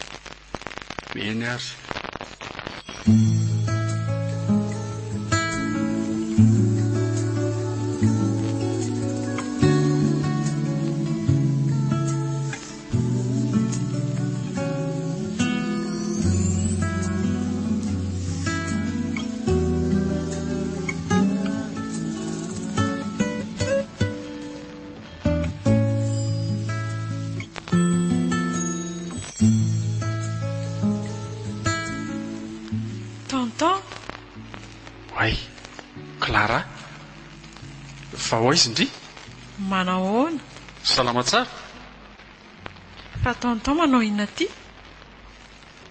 Eny ary. Tonton! Oay! Clara! Fa ho aiza ndry? Manahoana? Salama tsara? Fa tonton manao inona aty?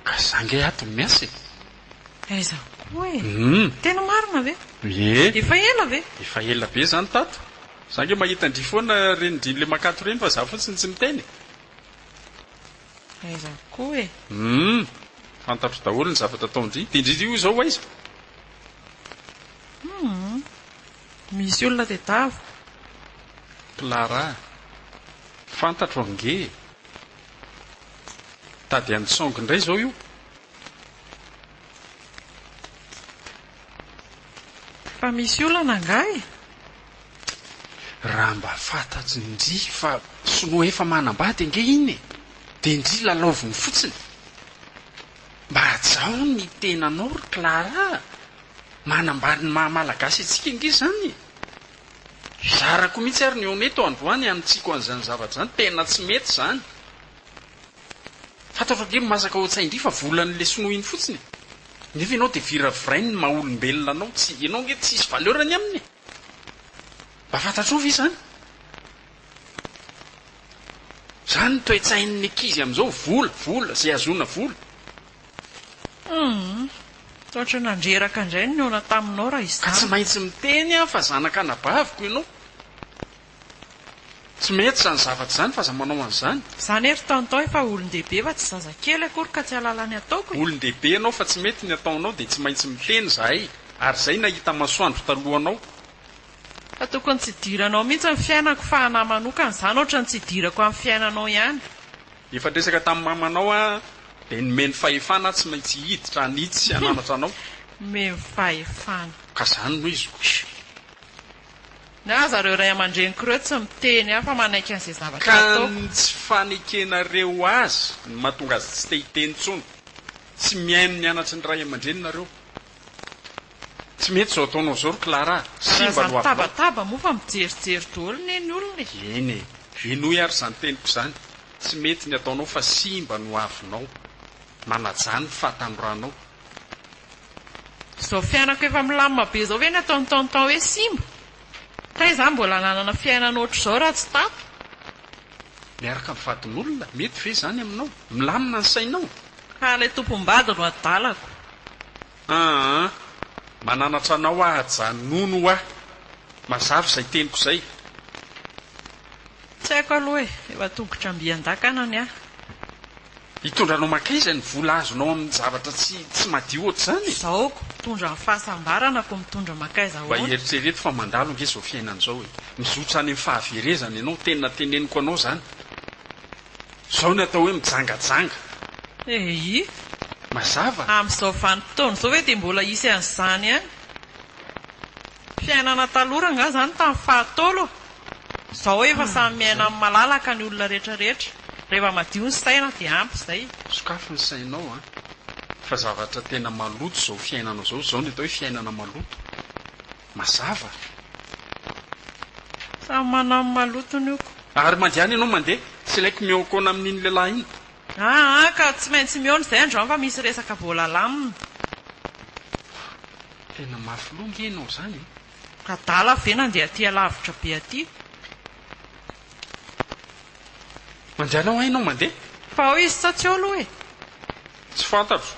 Ka za nge ato no miasa e! Aiza koa e? Hum. Tena marina ve? Ie. Efa ela ve? Efa ela be zany tato. Za nge mahita ndry foana reny ndry le makato reny fa za fotsiny tsy miteny e! Aiza koa e? Hum. Fantatro daholo ny zavatra ataon-dry. Dia ndry io izao ho aiza? Hum. Misy olona tedaviko. Clara. Fantatro ange e. Tady antsongo indray izao io. Fa misy olana angaha e? Raha mba fantatry ndry fa sinoa efa manambady ange iny e! Dia ndry lalaoviny fotsiny. Mba hajao ny tenanao ry Clara a! Manambany ny maha malagasy antsika ange izany e! Zarako mihitsy ary ny one eto androany hanitsiako an'izany zavatra izany, tena tsy mety izany. Fantatro ange masaka ao an-tsain-dry fa volan'ilay sinoa iny fotsiny e! Nefa ianao dia viravirainy ny maha olombelona anao, tsy, ianao ange tsisy valeur ny aminy e! Mba fantatrao ve izany? Izany ny toe-tsain'ny ankizy amin'izao, vola, vola, izay ahazoana vola. Humm. Ohatran'ny nandreraka indray ny nihaona taminao raha Ka tsy izany. maintsy miteny aho fa zanak'anabaviko ianao. Tsy mety izany zavatra izany fa aza manao an'izany. Izany ry tonton efa olon-dehibe fa tsy zazakely akory ka tsy hahalala ny ataoko e. Olon-dehibe ianao fa tsy mety ny ataonao dia tsy maintsy miteny izahay ary izay nahita masoandro talohanao. Fa tokony tsy hidiranao mihitsy ny fiainako fa anah manokana izany ohatran'ny tsy hidirako amin'ny fiainanao ihany. Efa niresaka tamin'ny mamanao aho dia nomeny fahefana aho tsy maintsy hiditra hanitsy sy hananatra anao. Nomeny fahefana. Ka izany no izy ko. Ny ahy zareo ray aman-dreniko ireo tsy miteny ahy fa manaiky an'izay zavatra Ka ataoko. ny tsy fanekenareo azy no mahatonga azy tsy te hiteny intsony. Tsy mihaino ny anatry ny ray aman-dreny nareo. Tsy mety izao ataonao izao ry Clara a! Raha Simba ny za ho avinao. mitabataba moa fa mijerijery daholo ne ny olona e! Eny e! Henoy ary izany teniko izany. Tsy mety ny ataonao fa simba ny ho avinao. Manajà ny fahatanoranao. Izao fiainako efa milamina be izao ve ny ataon'i tonton hoe simba? Taiza aho mbola nanana fiainana ohatr'izao raha tsy tato? Miaraka amin'ny vadin'olona, mety ve izany aminao? Milamina ny sainao? Ka ilay tompom-bady no adalako. Aa! Mananatra anao aho ajanony hoa! Mazava izay teniko izay. Tsy haiko aloha e, efa tongotra mby an-dakana ny ahy. Hitondra anao mankaiza ny vola azonao amin'ny zavatra tsy tsy madio ohatr'izany e? Izao ko, mitondra ny fahasambarana ko mitondra mankaiza Mba ahoana? eritrereto fa mandalo ange izao fiainana izao e! Mizotra any amin'ny fahaverezana ianao, tena teneniko anao izany. Izao ny atao hoe mijangajanga. Eii. Mazava? Amin'izao vanim-potoana izao ve dia mbola hisy an'izany ihany? Fiainana taloha rangaha izany tamin'ny faha-taolo. Izao efa samy miaina amin'ny malalaka ny olona rehetra rehetra. Rehefa madio ny saina dia ampy izay. Sokafy ny sainao an! Fa zavatra tena maloto izao fiainana izao, izao ny atao hoe fiainana maloto. Mazava? Samy manao ny malotony io ko. Ary mandehana ianao mandeha, tsy ilaiko mihaokona amin'iny lehilahy iny. Aa ka tsy maintsy mihaona izay androany fa misy resaka vola lamina. Tena mafy loha nge ianao izany e. Adala ve nandeha aty alavitra be aty. Mandehana hoa ianao mandeha. Fa ao izy sa tsy ao aloha e? Tsy fantatro.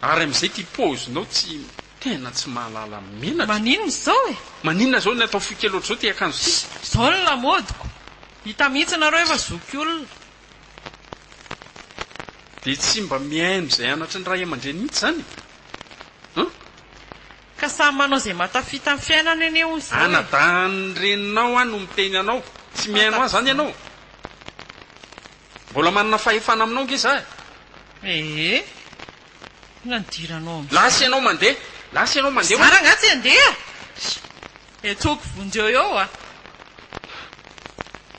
Ary amin'izay ity paozinao tsy tena tsy mahalala menatra. Maninona izao e? Maninona izao ny atao fohy kely ohatr'izao ity akanjo ity? Izao ny lamaodiko. Hita mihitsy nareo efa zokiolona. Dia tsy mba mihaino izay anatry ny ray aman-dreny mihitsy izany e? An? Ka samy manao izay mahatafita ny fiainany anie hono izao e! Anadahin'ny reninao aho no miteny anao. Tsy mihaino ahy izany ianao? Mbola manana fahefana aminao ange za e! Ee. Inona no idiranao amin'izany? Lasa ianao mandeha! Lasa ianao mandeha Za rangahy tsy handeha! Etsoko vonjeo eo a!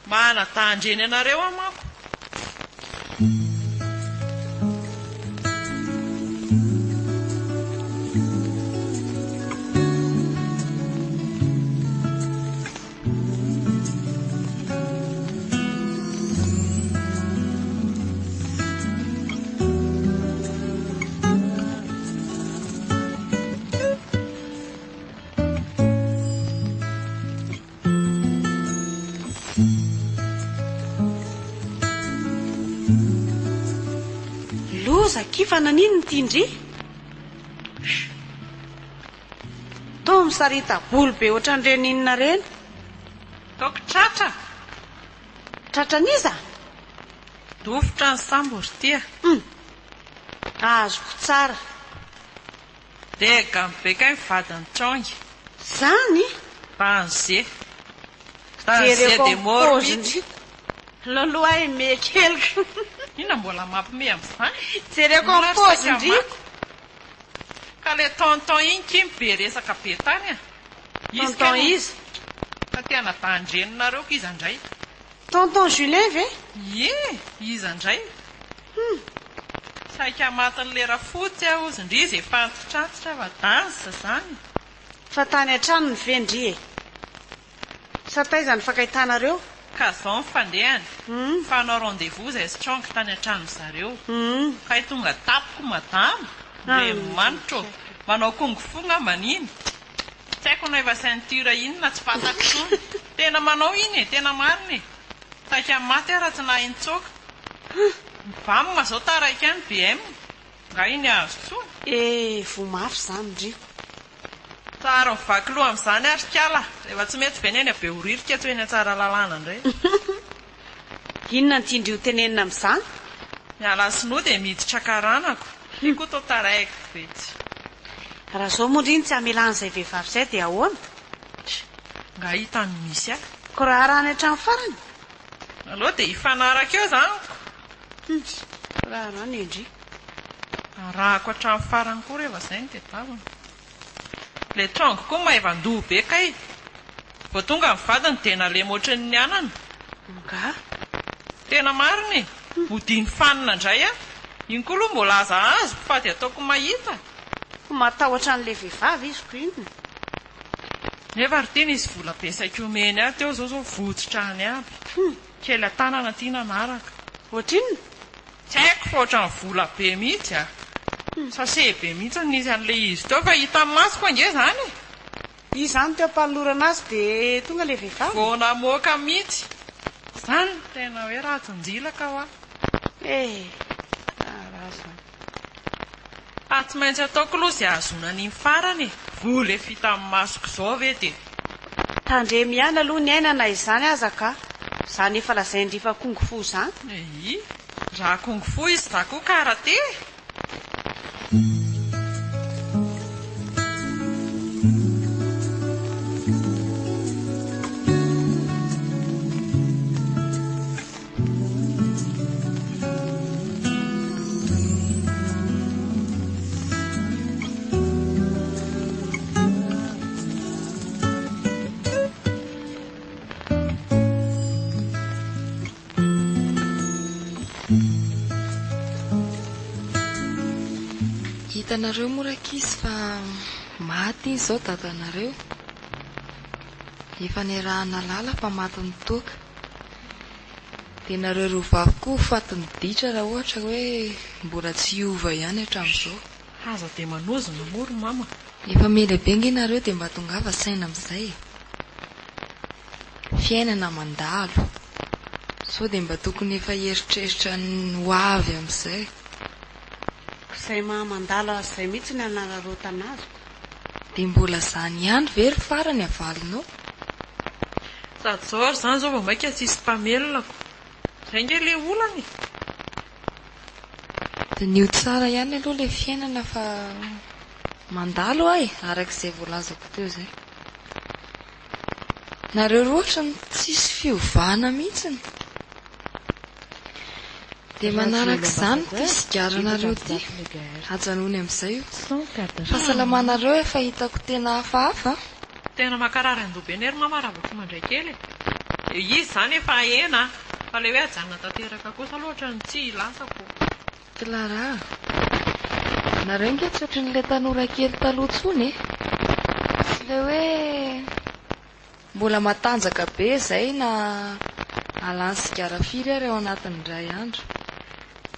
Manadahan-dreny anareo aho manko. Akia fa naninona ity ndry? Toa misarita-bolo be ohatran'ireny inona ireny. Ataoko tratra. Tratran'iza? Dofotra ny sambo ry tia. Hum. Azoko tsara. Degany be kay ny vadin'i Chong. Zany? Danger. Danger Jereko de amin'ny mort paoziny. mihitsy. Loloha ahy me keliko. Inona mbola mampime amin'izany? Jereko Olona amin'ny ary saika paozin-dry. maty. Ka le tonton iny ki be resaka be tany a. Izy kay Tonton no iza? Fa te anadahin-dreninareo k'iza ndray? Tonton Julien ve? Ie, iza ndray? Hum. Saika matin'le rafotsy aho ozy ndry izy efa antitrantitra fa danz zany. Fa tany an-tranony ve ndry e? Sa taiza no fankahitanareo? Ka zao ny fandehany, fanao rendez-vous zay strong tany an-tranon zareo. Kay tonga tapoko madama, Andriamanitra ô! Manao kung fu ngambany iny? Tsy haiko na efa ceinture inona tsy fantako intsony. Tena manao iny e, tena marina e! Saika maty aho raha tsy nahay nitsoaka. Ny vam zao taraiky any BM. Nga iny azo tsony? Eh, voa mafy izany ndry. Tsara mivaky loha amin'izany ary kala, rehefa tsy mety ve ny eny Behoririka tsy ho eny Tsaralalàna indray. Inona no tian-dry ho tenenina amin'izany? Miala sinoa dia miditra karanako. Ty koa toa taraiky be tsy. Raha izao moa ndry no tsy hamelana izay vehivavy izay dia ahoana? Nga hita ny misy ahy. Ko raha arahany hatramin'ny farany? Aleo dia hifanaraka eo izany ko. Hum, raha arahany e ndry. Arahako hatramin'ny farany koa rehefa izay no tadiavina. Le Chong koa maivan-doha be kay. Vao tonga ny vadiny dia nalemy ohatrin'ny anana. Angaha? Tena marina e! Modiany fanina indray aho. Iny koa aloha mbola aza azoko fa dia ataoko mahita. Matahotra an'ilay vehivavy izy ko inona? Nefa ry ty nisy vola be saika omeny ahy teo zao zao votsotra any aby. Kely an-tanana ty nanaraka. Ohatrinona? Tsy haiko fa ohatran'ny vola be mihitsy a! Sachet be mihitsy no nisy an'ilay izy teo fa hitan'ny masoko ange izany e! Izy izany teo am-panolorana azy dia tonga ilay vehivavy? Vao namoaka mihitsy! Izany no tena hoe ratsin-jilaka hoa! Eh! Raharaha izany. Fa tsy maintsy ataoko aloha izay hahazoana an'iny farany e! Vola efa hitan'ny masoko izao ve dia. Tandremo ihany aloha ny aina na izany aza ka! Izany efa lazain-dry fa kung fu izany. Eii! Raha kung fu izy za koa karate e! Hitanareo moa rankizy fa maty iny izao dadanareo. Efa niaraha-nahalala fa matin'ny toaka. Dia nareo roa vavy koa ho fatin'ny ditra raha ohatra hoe mbola tsy hiova ihany hatramin'izao. Aza dia manozona moa ry mama. Efa miha-lehibe ange nareo dia mba tongava saina amin'izay e. Fiainana mandalo. Sao dia mba tokony efa hieritreritra ny ho avy amin'izay. Izay maha mandalo azy izay mihitsy ny hanararaotana azy ko. Dia mbola izany ihany ve ry farany avalinao? Sady zao ary zany zao vao maika tsisy mpamelona ko. Zay nge le olana e. Diniho tsara ihany aloha ilay fiainana fa mandalo hoa e, araka izay voalazako teo izay. Nareo roa ohatran'ny tsisy fiovana mihitsiny. Dia manaraka izany ity sigaranareo ity. Ajanony amin'izay io. Fahasalamanareo efa hitako tena hafahafa an. Tena mankarary andoha be anie ry mama raha vao tsy mandray kely e. Izy izany efa ahena an, fa ilay hoe ajanona tanteraka kosa aloha ohatran'ny tsy hilasako. Clara a! Nareo ange tsy ohatran'ilay tanora kely taloha intsony e! Tsy ilay hoe mbola matanjaka be izay na alany sigara firy ary ao anatin'ny indray andro.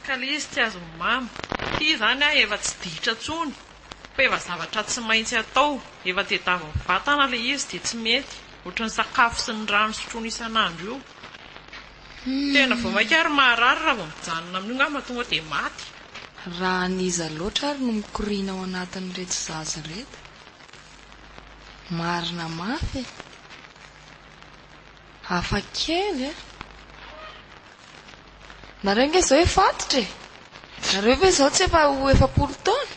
Ka ilay izy tsy azon'i mama. Ity izany aho efa tsy ditra intsony. Fa efa zavatra tsy maintsy atao, efa tediavin'ny vatana ilay izy dia tsy mety, ohatran'ny sakafo sy ny rano sotroina isan'andro io. Tena vao mainka ary maharary raha vao mijanona amin'io angamba tonga dia maty. Raha an'iza loatra ary no mikoriana ao anatin'ireto zaza ireto? Marina mafy e! Hafa kely e! Nareo ange izao efa antitra e! Nareo ve izao tsy efa ho 40 taona?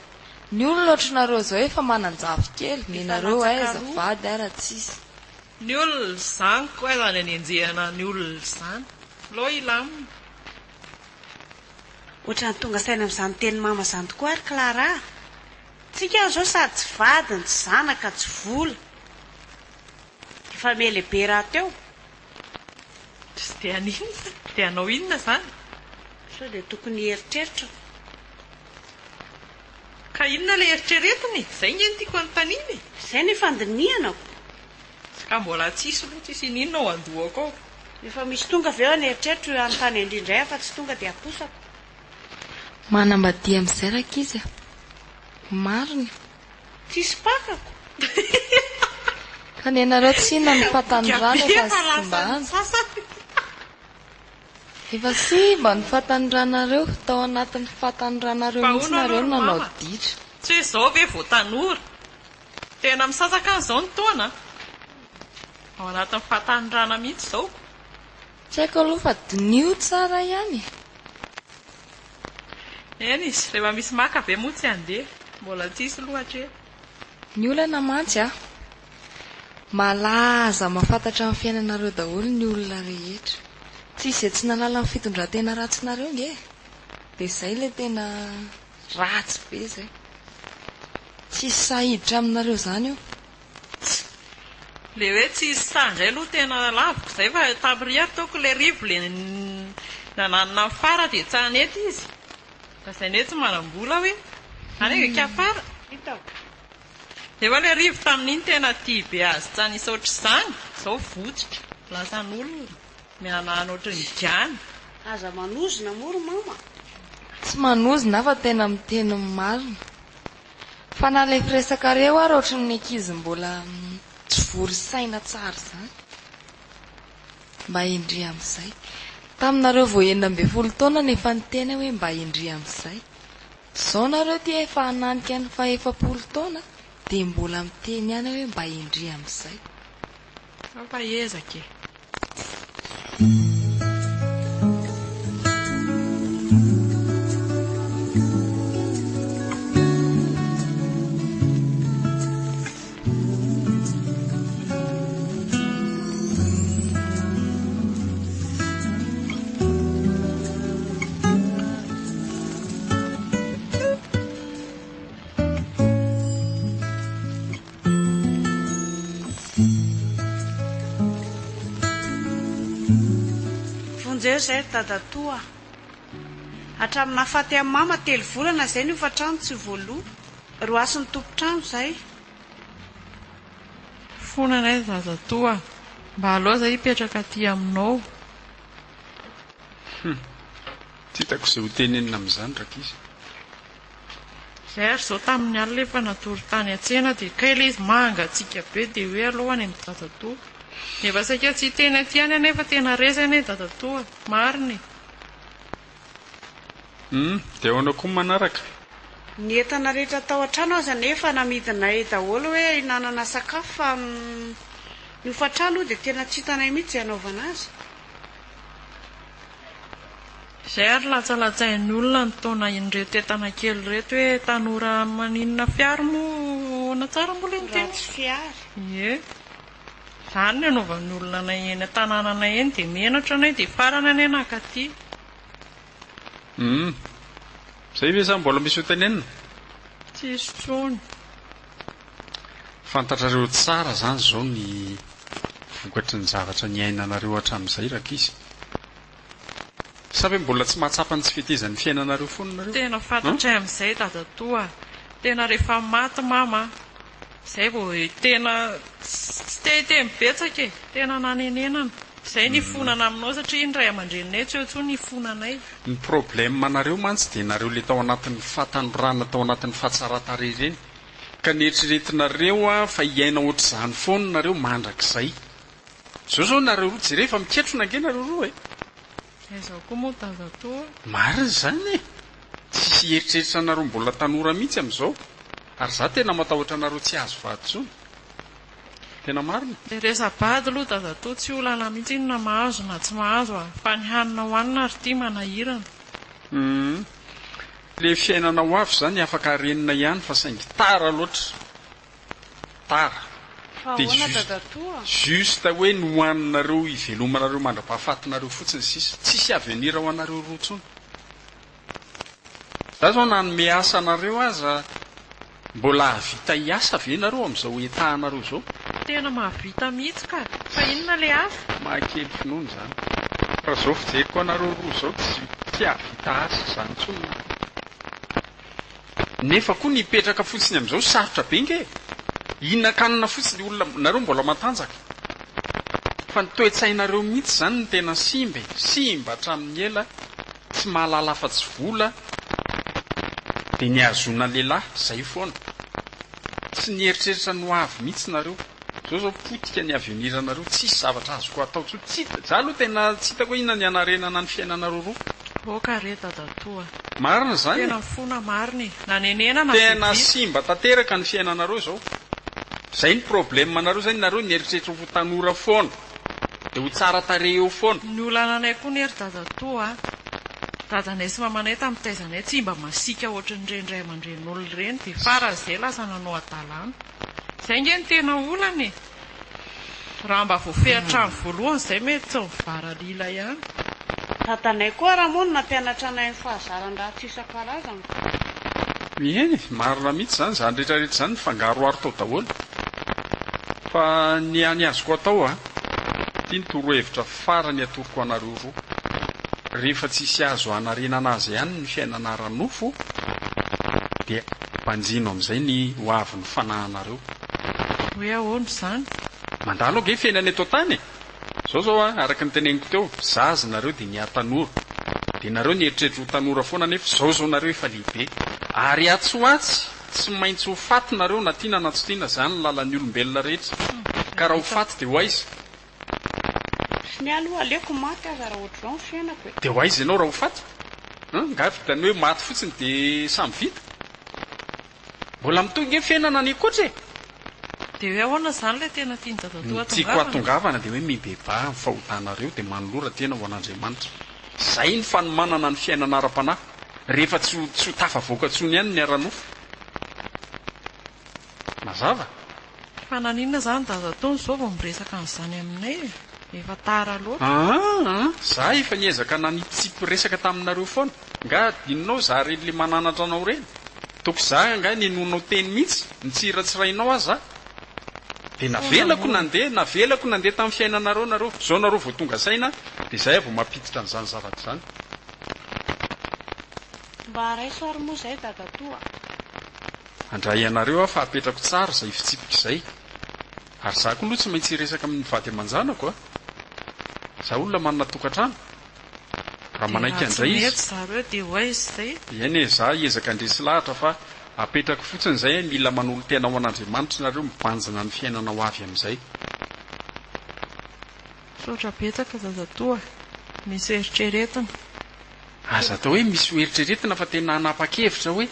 Ny olona ohatranareo izao efa manan-jafikely, Efa nenareo latsaka aiza, roa. vady ara tsisy. Ny olona izany ko aiza ny anenjehana ny olona izany? Aleo hilamina. Ohatran'ny tonga saina amin'izany tenin'i mama izany tokoa ary Clara a! Tsika any izao sady tsy vadiny, tsy zanaka, tsy vola. Efa miha-lehibe rahateo. Tsy dia haninona? Dia hanao inona izany? Sao dia tokony hieritreritra? Ka inona ilay eritreretina e? Izay ange no tiako hanontaniana e! Izay no fandinihanako. Ka mbola tsisy aloha, tsisy ininona ao an-dohako ao. Rehefa misy tonga avy eo an'eritreritro io hanontany an-dry indray aho fa tsy tonga dia aposako. Manambadia amin'izay rankizy a! Marina. Tsisy mpakako. Ka nenareo tsy inona ny fahatanorana Boka be efa fa lasa simba ny any. sasany. Efa simba ny fahatanoranareo, tao anatin'ny fahatanoranareo Fa mihitsy hono nareo aloha no ry nanao mama, ditra. tsy hoe izao ve vao tanora? Tena misasaka any izao ny taona a! Ao anatin'ny fahatanorana mihitsy izao. Tsy haiko aloha fa diniho tsara ihany e! Eny izy, rehefa misy maka ve moa tsy handeha? Mbola tsisy aloha hatreto. Ny olana mantsy a! Malaza mahafantatra ny fiainanareo daholo ny olona rehetra. Tsisy izay tsy nahalala ny fitondran-tena ratsinareo nge e! Dia izay ilay tena ratsy be izay. Tsisy sahy hiditra aminareo izany eo. Tss! Le hoe tsisy sahy indray aloha tena laviko izay fa tamin'ny ry ataoko ilay Rivo le nananona ny fara dia tsy hanety izy. Lazainy hoe tsy manam-bola hoe. Any ange kafara. Hitako. Nefa ilay Rivo tamin'iny tena tia be azy tsy hanisy ohatr'izany, izao votsotra, lasan'olona, mihanahana ohatran'ny gana. Aza manozona moa ry mama. Tsy manozona aho fa tena miteny ny marina. Fa na ilay firesakareo ary ohatran'ny ankizy mbola tsy vory saina tsara izany. Mba hendry amin'izay. Taminareo vao 16 taona no efa niteny aho hoe mba hendry amin'izay. Izao nareo ity efa hananika ny faha-efapolo taona dia mbola miteny ihany aho hoe mba hendry amin'izay. Mampaezaka e. Vonjeo izay ry dadatoa a! Hatramin'ny nahafaty an'i mama telo volana izay ny hofantrano tsy voaloa. Roasin'ny tompon-trano izay. Fona anay ry dadatoa a! Mba aleo izay hipetraka aty aminao. Hum! Tsy hitako izay ho tenenina amin'izany rankizy. Zay ary zao tamin'ny alina efa natory tany an-tsena dia kay ilay izy mangatsiaka be dia hoe aleo any amin'i dadatoa. Efa saika tsy hiteny aty ihany anefa tena resy anie dadatoa, marina e. Hum, dia ahoana koa ny manaraka? Ny entana rehetra tao an-trano aza anefa namidinay daholo hoe hinanana sakafo fa ny hofan-trano dia tena tsy hitanay mihitsy izay hanaovana azy. Izay ary latsalatsain'ny olona ny taona ireto entana kely ireto hoe tanora maninona fiary moa ahoana tsara moa ilay niteny? Ratsy fiary. Ie. Izany no anaovan'ny olona anay eny an-tanànanay eny dia menatra anay dia farany anay nankaty. Humm. Izay ve sa mbola misy ho tenenina? Tsisy intsony. Fantatrareo tsara izany izao ny vokatry ny zavatra niainanareo hatramin'izay rankizy. Sa ve mbola tsy mahatsapa ny tsy fetezan'ny fiainanareo foana nareo? Tena fantatray amin'izay dadatoa a! Tena rehefa maty mama a! Izay vao tena tsy te hiteny betsaka e! Tena nanenenana. Izay nifonana aminao satria ny ray aman-dreninay tsy eo intsony hifonanay. Ny problème nareo mantsy dia nareo le tao anatin'ny fahatanorana tao anatin'ny fahatsaran-tarehy ireny ka neritreretinareo fa hiaina ohatr'izany foana nareo mandrakizay. Zao zao nareo roa jereo efa miketrona ange nareo roa e! Aiza koa moa dadatoa? Marina izany e! Tsisy. Tsy hieritreritra anareo mbola tanora mihitsy amin'izao. Ary za tena matahotra anareo tsy hahazo vady intsony. Tena marina. Le resa-bady aloha dadatoa tsy olana mihitsy iny na mahazo na tsy mahazo a! Fa ny hanina hohanina ry ty manahirana. Humm. Le fiainana ho avy zany afaka harenina ihany fa saingy tara loatra. Tara. Fa Dia ahoana juste dadatoa? juste hoe ny hohaninareo hivelomanareo mandra-pahafatinareo fotsiny sisa. Tsisy avenir ho anareo roa intsony. Za zao na hanome asa anareo aza mbola hahavita hiasa ve nareo amin'izao état anareo zao? Tena mahavita mihitsy ka! Fa inona le asa? Mahakely finoana izany. Raha zao fijeriko anareo roa zao tsy tsy hahavita asa izany intsony nareo. Nefa koa ny hipetraka fotsiny amin'izao sarotra be nge e! Hihinan-kanina fotsiny olona nareo mbola matanjaka. Fa ny toe-tsainareo mihitsy izany no tena simba e! Simba hatramin'ny ela Tsy mahalala afa-tsy vola dia ny hahazoana lehilahy, zay foana. Tsy nieritreritra ny ho avy mihitsy nareo. Zao zao potika ny avenir nareo, tsisy zavatra azoko atao tsony. Tsy hita, za aloha tena tsy hitako hoe inona ny hanarenana ny fiainanareo roa. Ok re dadatoa a. Marina izany e. Tena mifona marina e. Nanenenana Tena dia vita. simba tanteraka ny fiainanareo zao. Zay ny problème nareo zay, nareo nieritreritra ho tanora foana. Dia ho tsara tarehy eo foana. Ny olananay koa anie ry dadatoa a! Dadanay sy mamanay tamin'ny taizanay tsy mba masiaka ohatran'ireny ray aman-drenin'olona ireny dia faran'izay lasa nanao hadalana. Izay ange no tena olana e! Raha mba voafehy hatramin'ny voalohany izay mety tsy mivaralila ihany. Dadanay koa raha moa no nampianatra anay ny fahazaran-dratsy isan-karazany ka. Eny e, marina mihitsy izany, izany rehetra rehetra izany nifangaroharo tao daholo. Fa ny hany azoko atao an, ity ny torohevitra farany atoroko anareo roa, rehefa tsisy azo hanarenana azy ihany ny fiainana ara-nofo dia banjino amin'izay ny ho avin'ny fanahinareo. Hoe ahoana izany? Mandalo ange fiainana eto an-tany e! Zao zao an, araka ny teneniko teo, zaza nareo dia nihatanora. Dia nareo nieritreritra ho tanora foana nefa zao zao nareo efa lehibe. Ary atsy ho atsy, tsy maintsy ho faty nareo na tiana na tsy tiana, zany ny lalan'ny olombelona rehetra. Ka raha ho faty dia ho aiza? Sy ny ahy aloha aleoko maty aza raha ohatr'izao ny fiainako e. Dia ho aiza ianao raha ho faty? Hum, nga vitan'ny hoe maty fotsiny dia samy vita? Mbola mitohy nge fiainana any ankoatra e! Dia hoe ahoana izany ilay tena tian'i dadatoa Ny tiako hatongavana? hatongavana dia hoe mibebaha amin'ny fahotanareo dia manolora tena ho an'Andriamanitra. Izay ny fanomanana ny fiainana ara-panahy rehefa tsy ho tsy ho tafavoaka intsony ihany ny ara-nofo. Mazava? Fa naninona izany dadatoa no izao vao miresaka an'izany aminay e? Efa tara loatra. Aa! Za efa niezaka nanipitsipy resaka taminareo foana. Nga adinonao za reny le mananatra anao reny? Toko za angaha ninoanao teny mihitsy? Nitsiratsirainao aho za? Dia navelako nandeha, navelako nandeha tamin'ny fiainanareo nareo. Zao nareo vao tonga saina dia zay aho vao mampiditra an'izany zavatra izany. Mba raiso ary moa izay dadatoa a! Handray anareo aho fa apetrako tsara izay fitsipika izay. Ary za koa aloha tsy maintsy hiresaka amin'ny vady aman-janako a! Za olona manana tokantrano. Raha Dia manaiky raha tsy handray izy. mety zareo dia ho aiza izay? Eny e, za hiezaka handresy lahatra fa apetrako fotsiny izay e, mila manolo-tena ho an'Andriamanitra nareo mibanjina ny fiainana ho avy amin'izay. Misaotra betsaka dadatoa a! Misy eritreretina. Aza atao hoe misy ho eritreretina fa tena hanapa-kevitra hoe.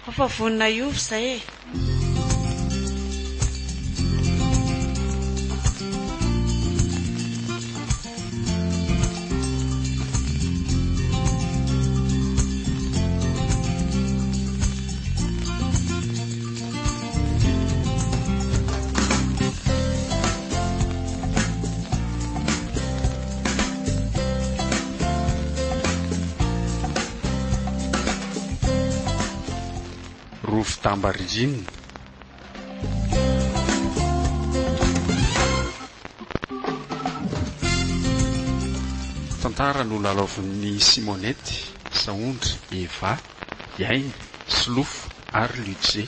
Efa vonona hiova izay e! Rovi-damba ririnina. Tantara nolalaovin'i Simonette, Sahondra, Eva, Iaina, Solofo ary Ludger.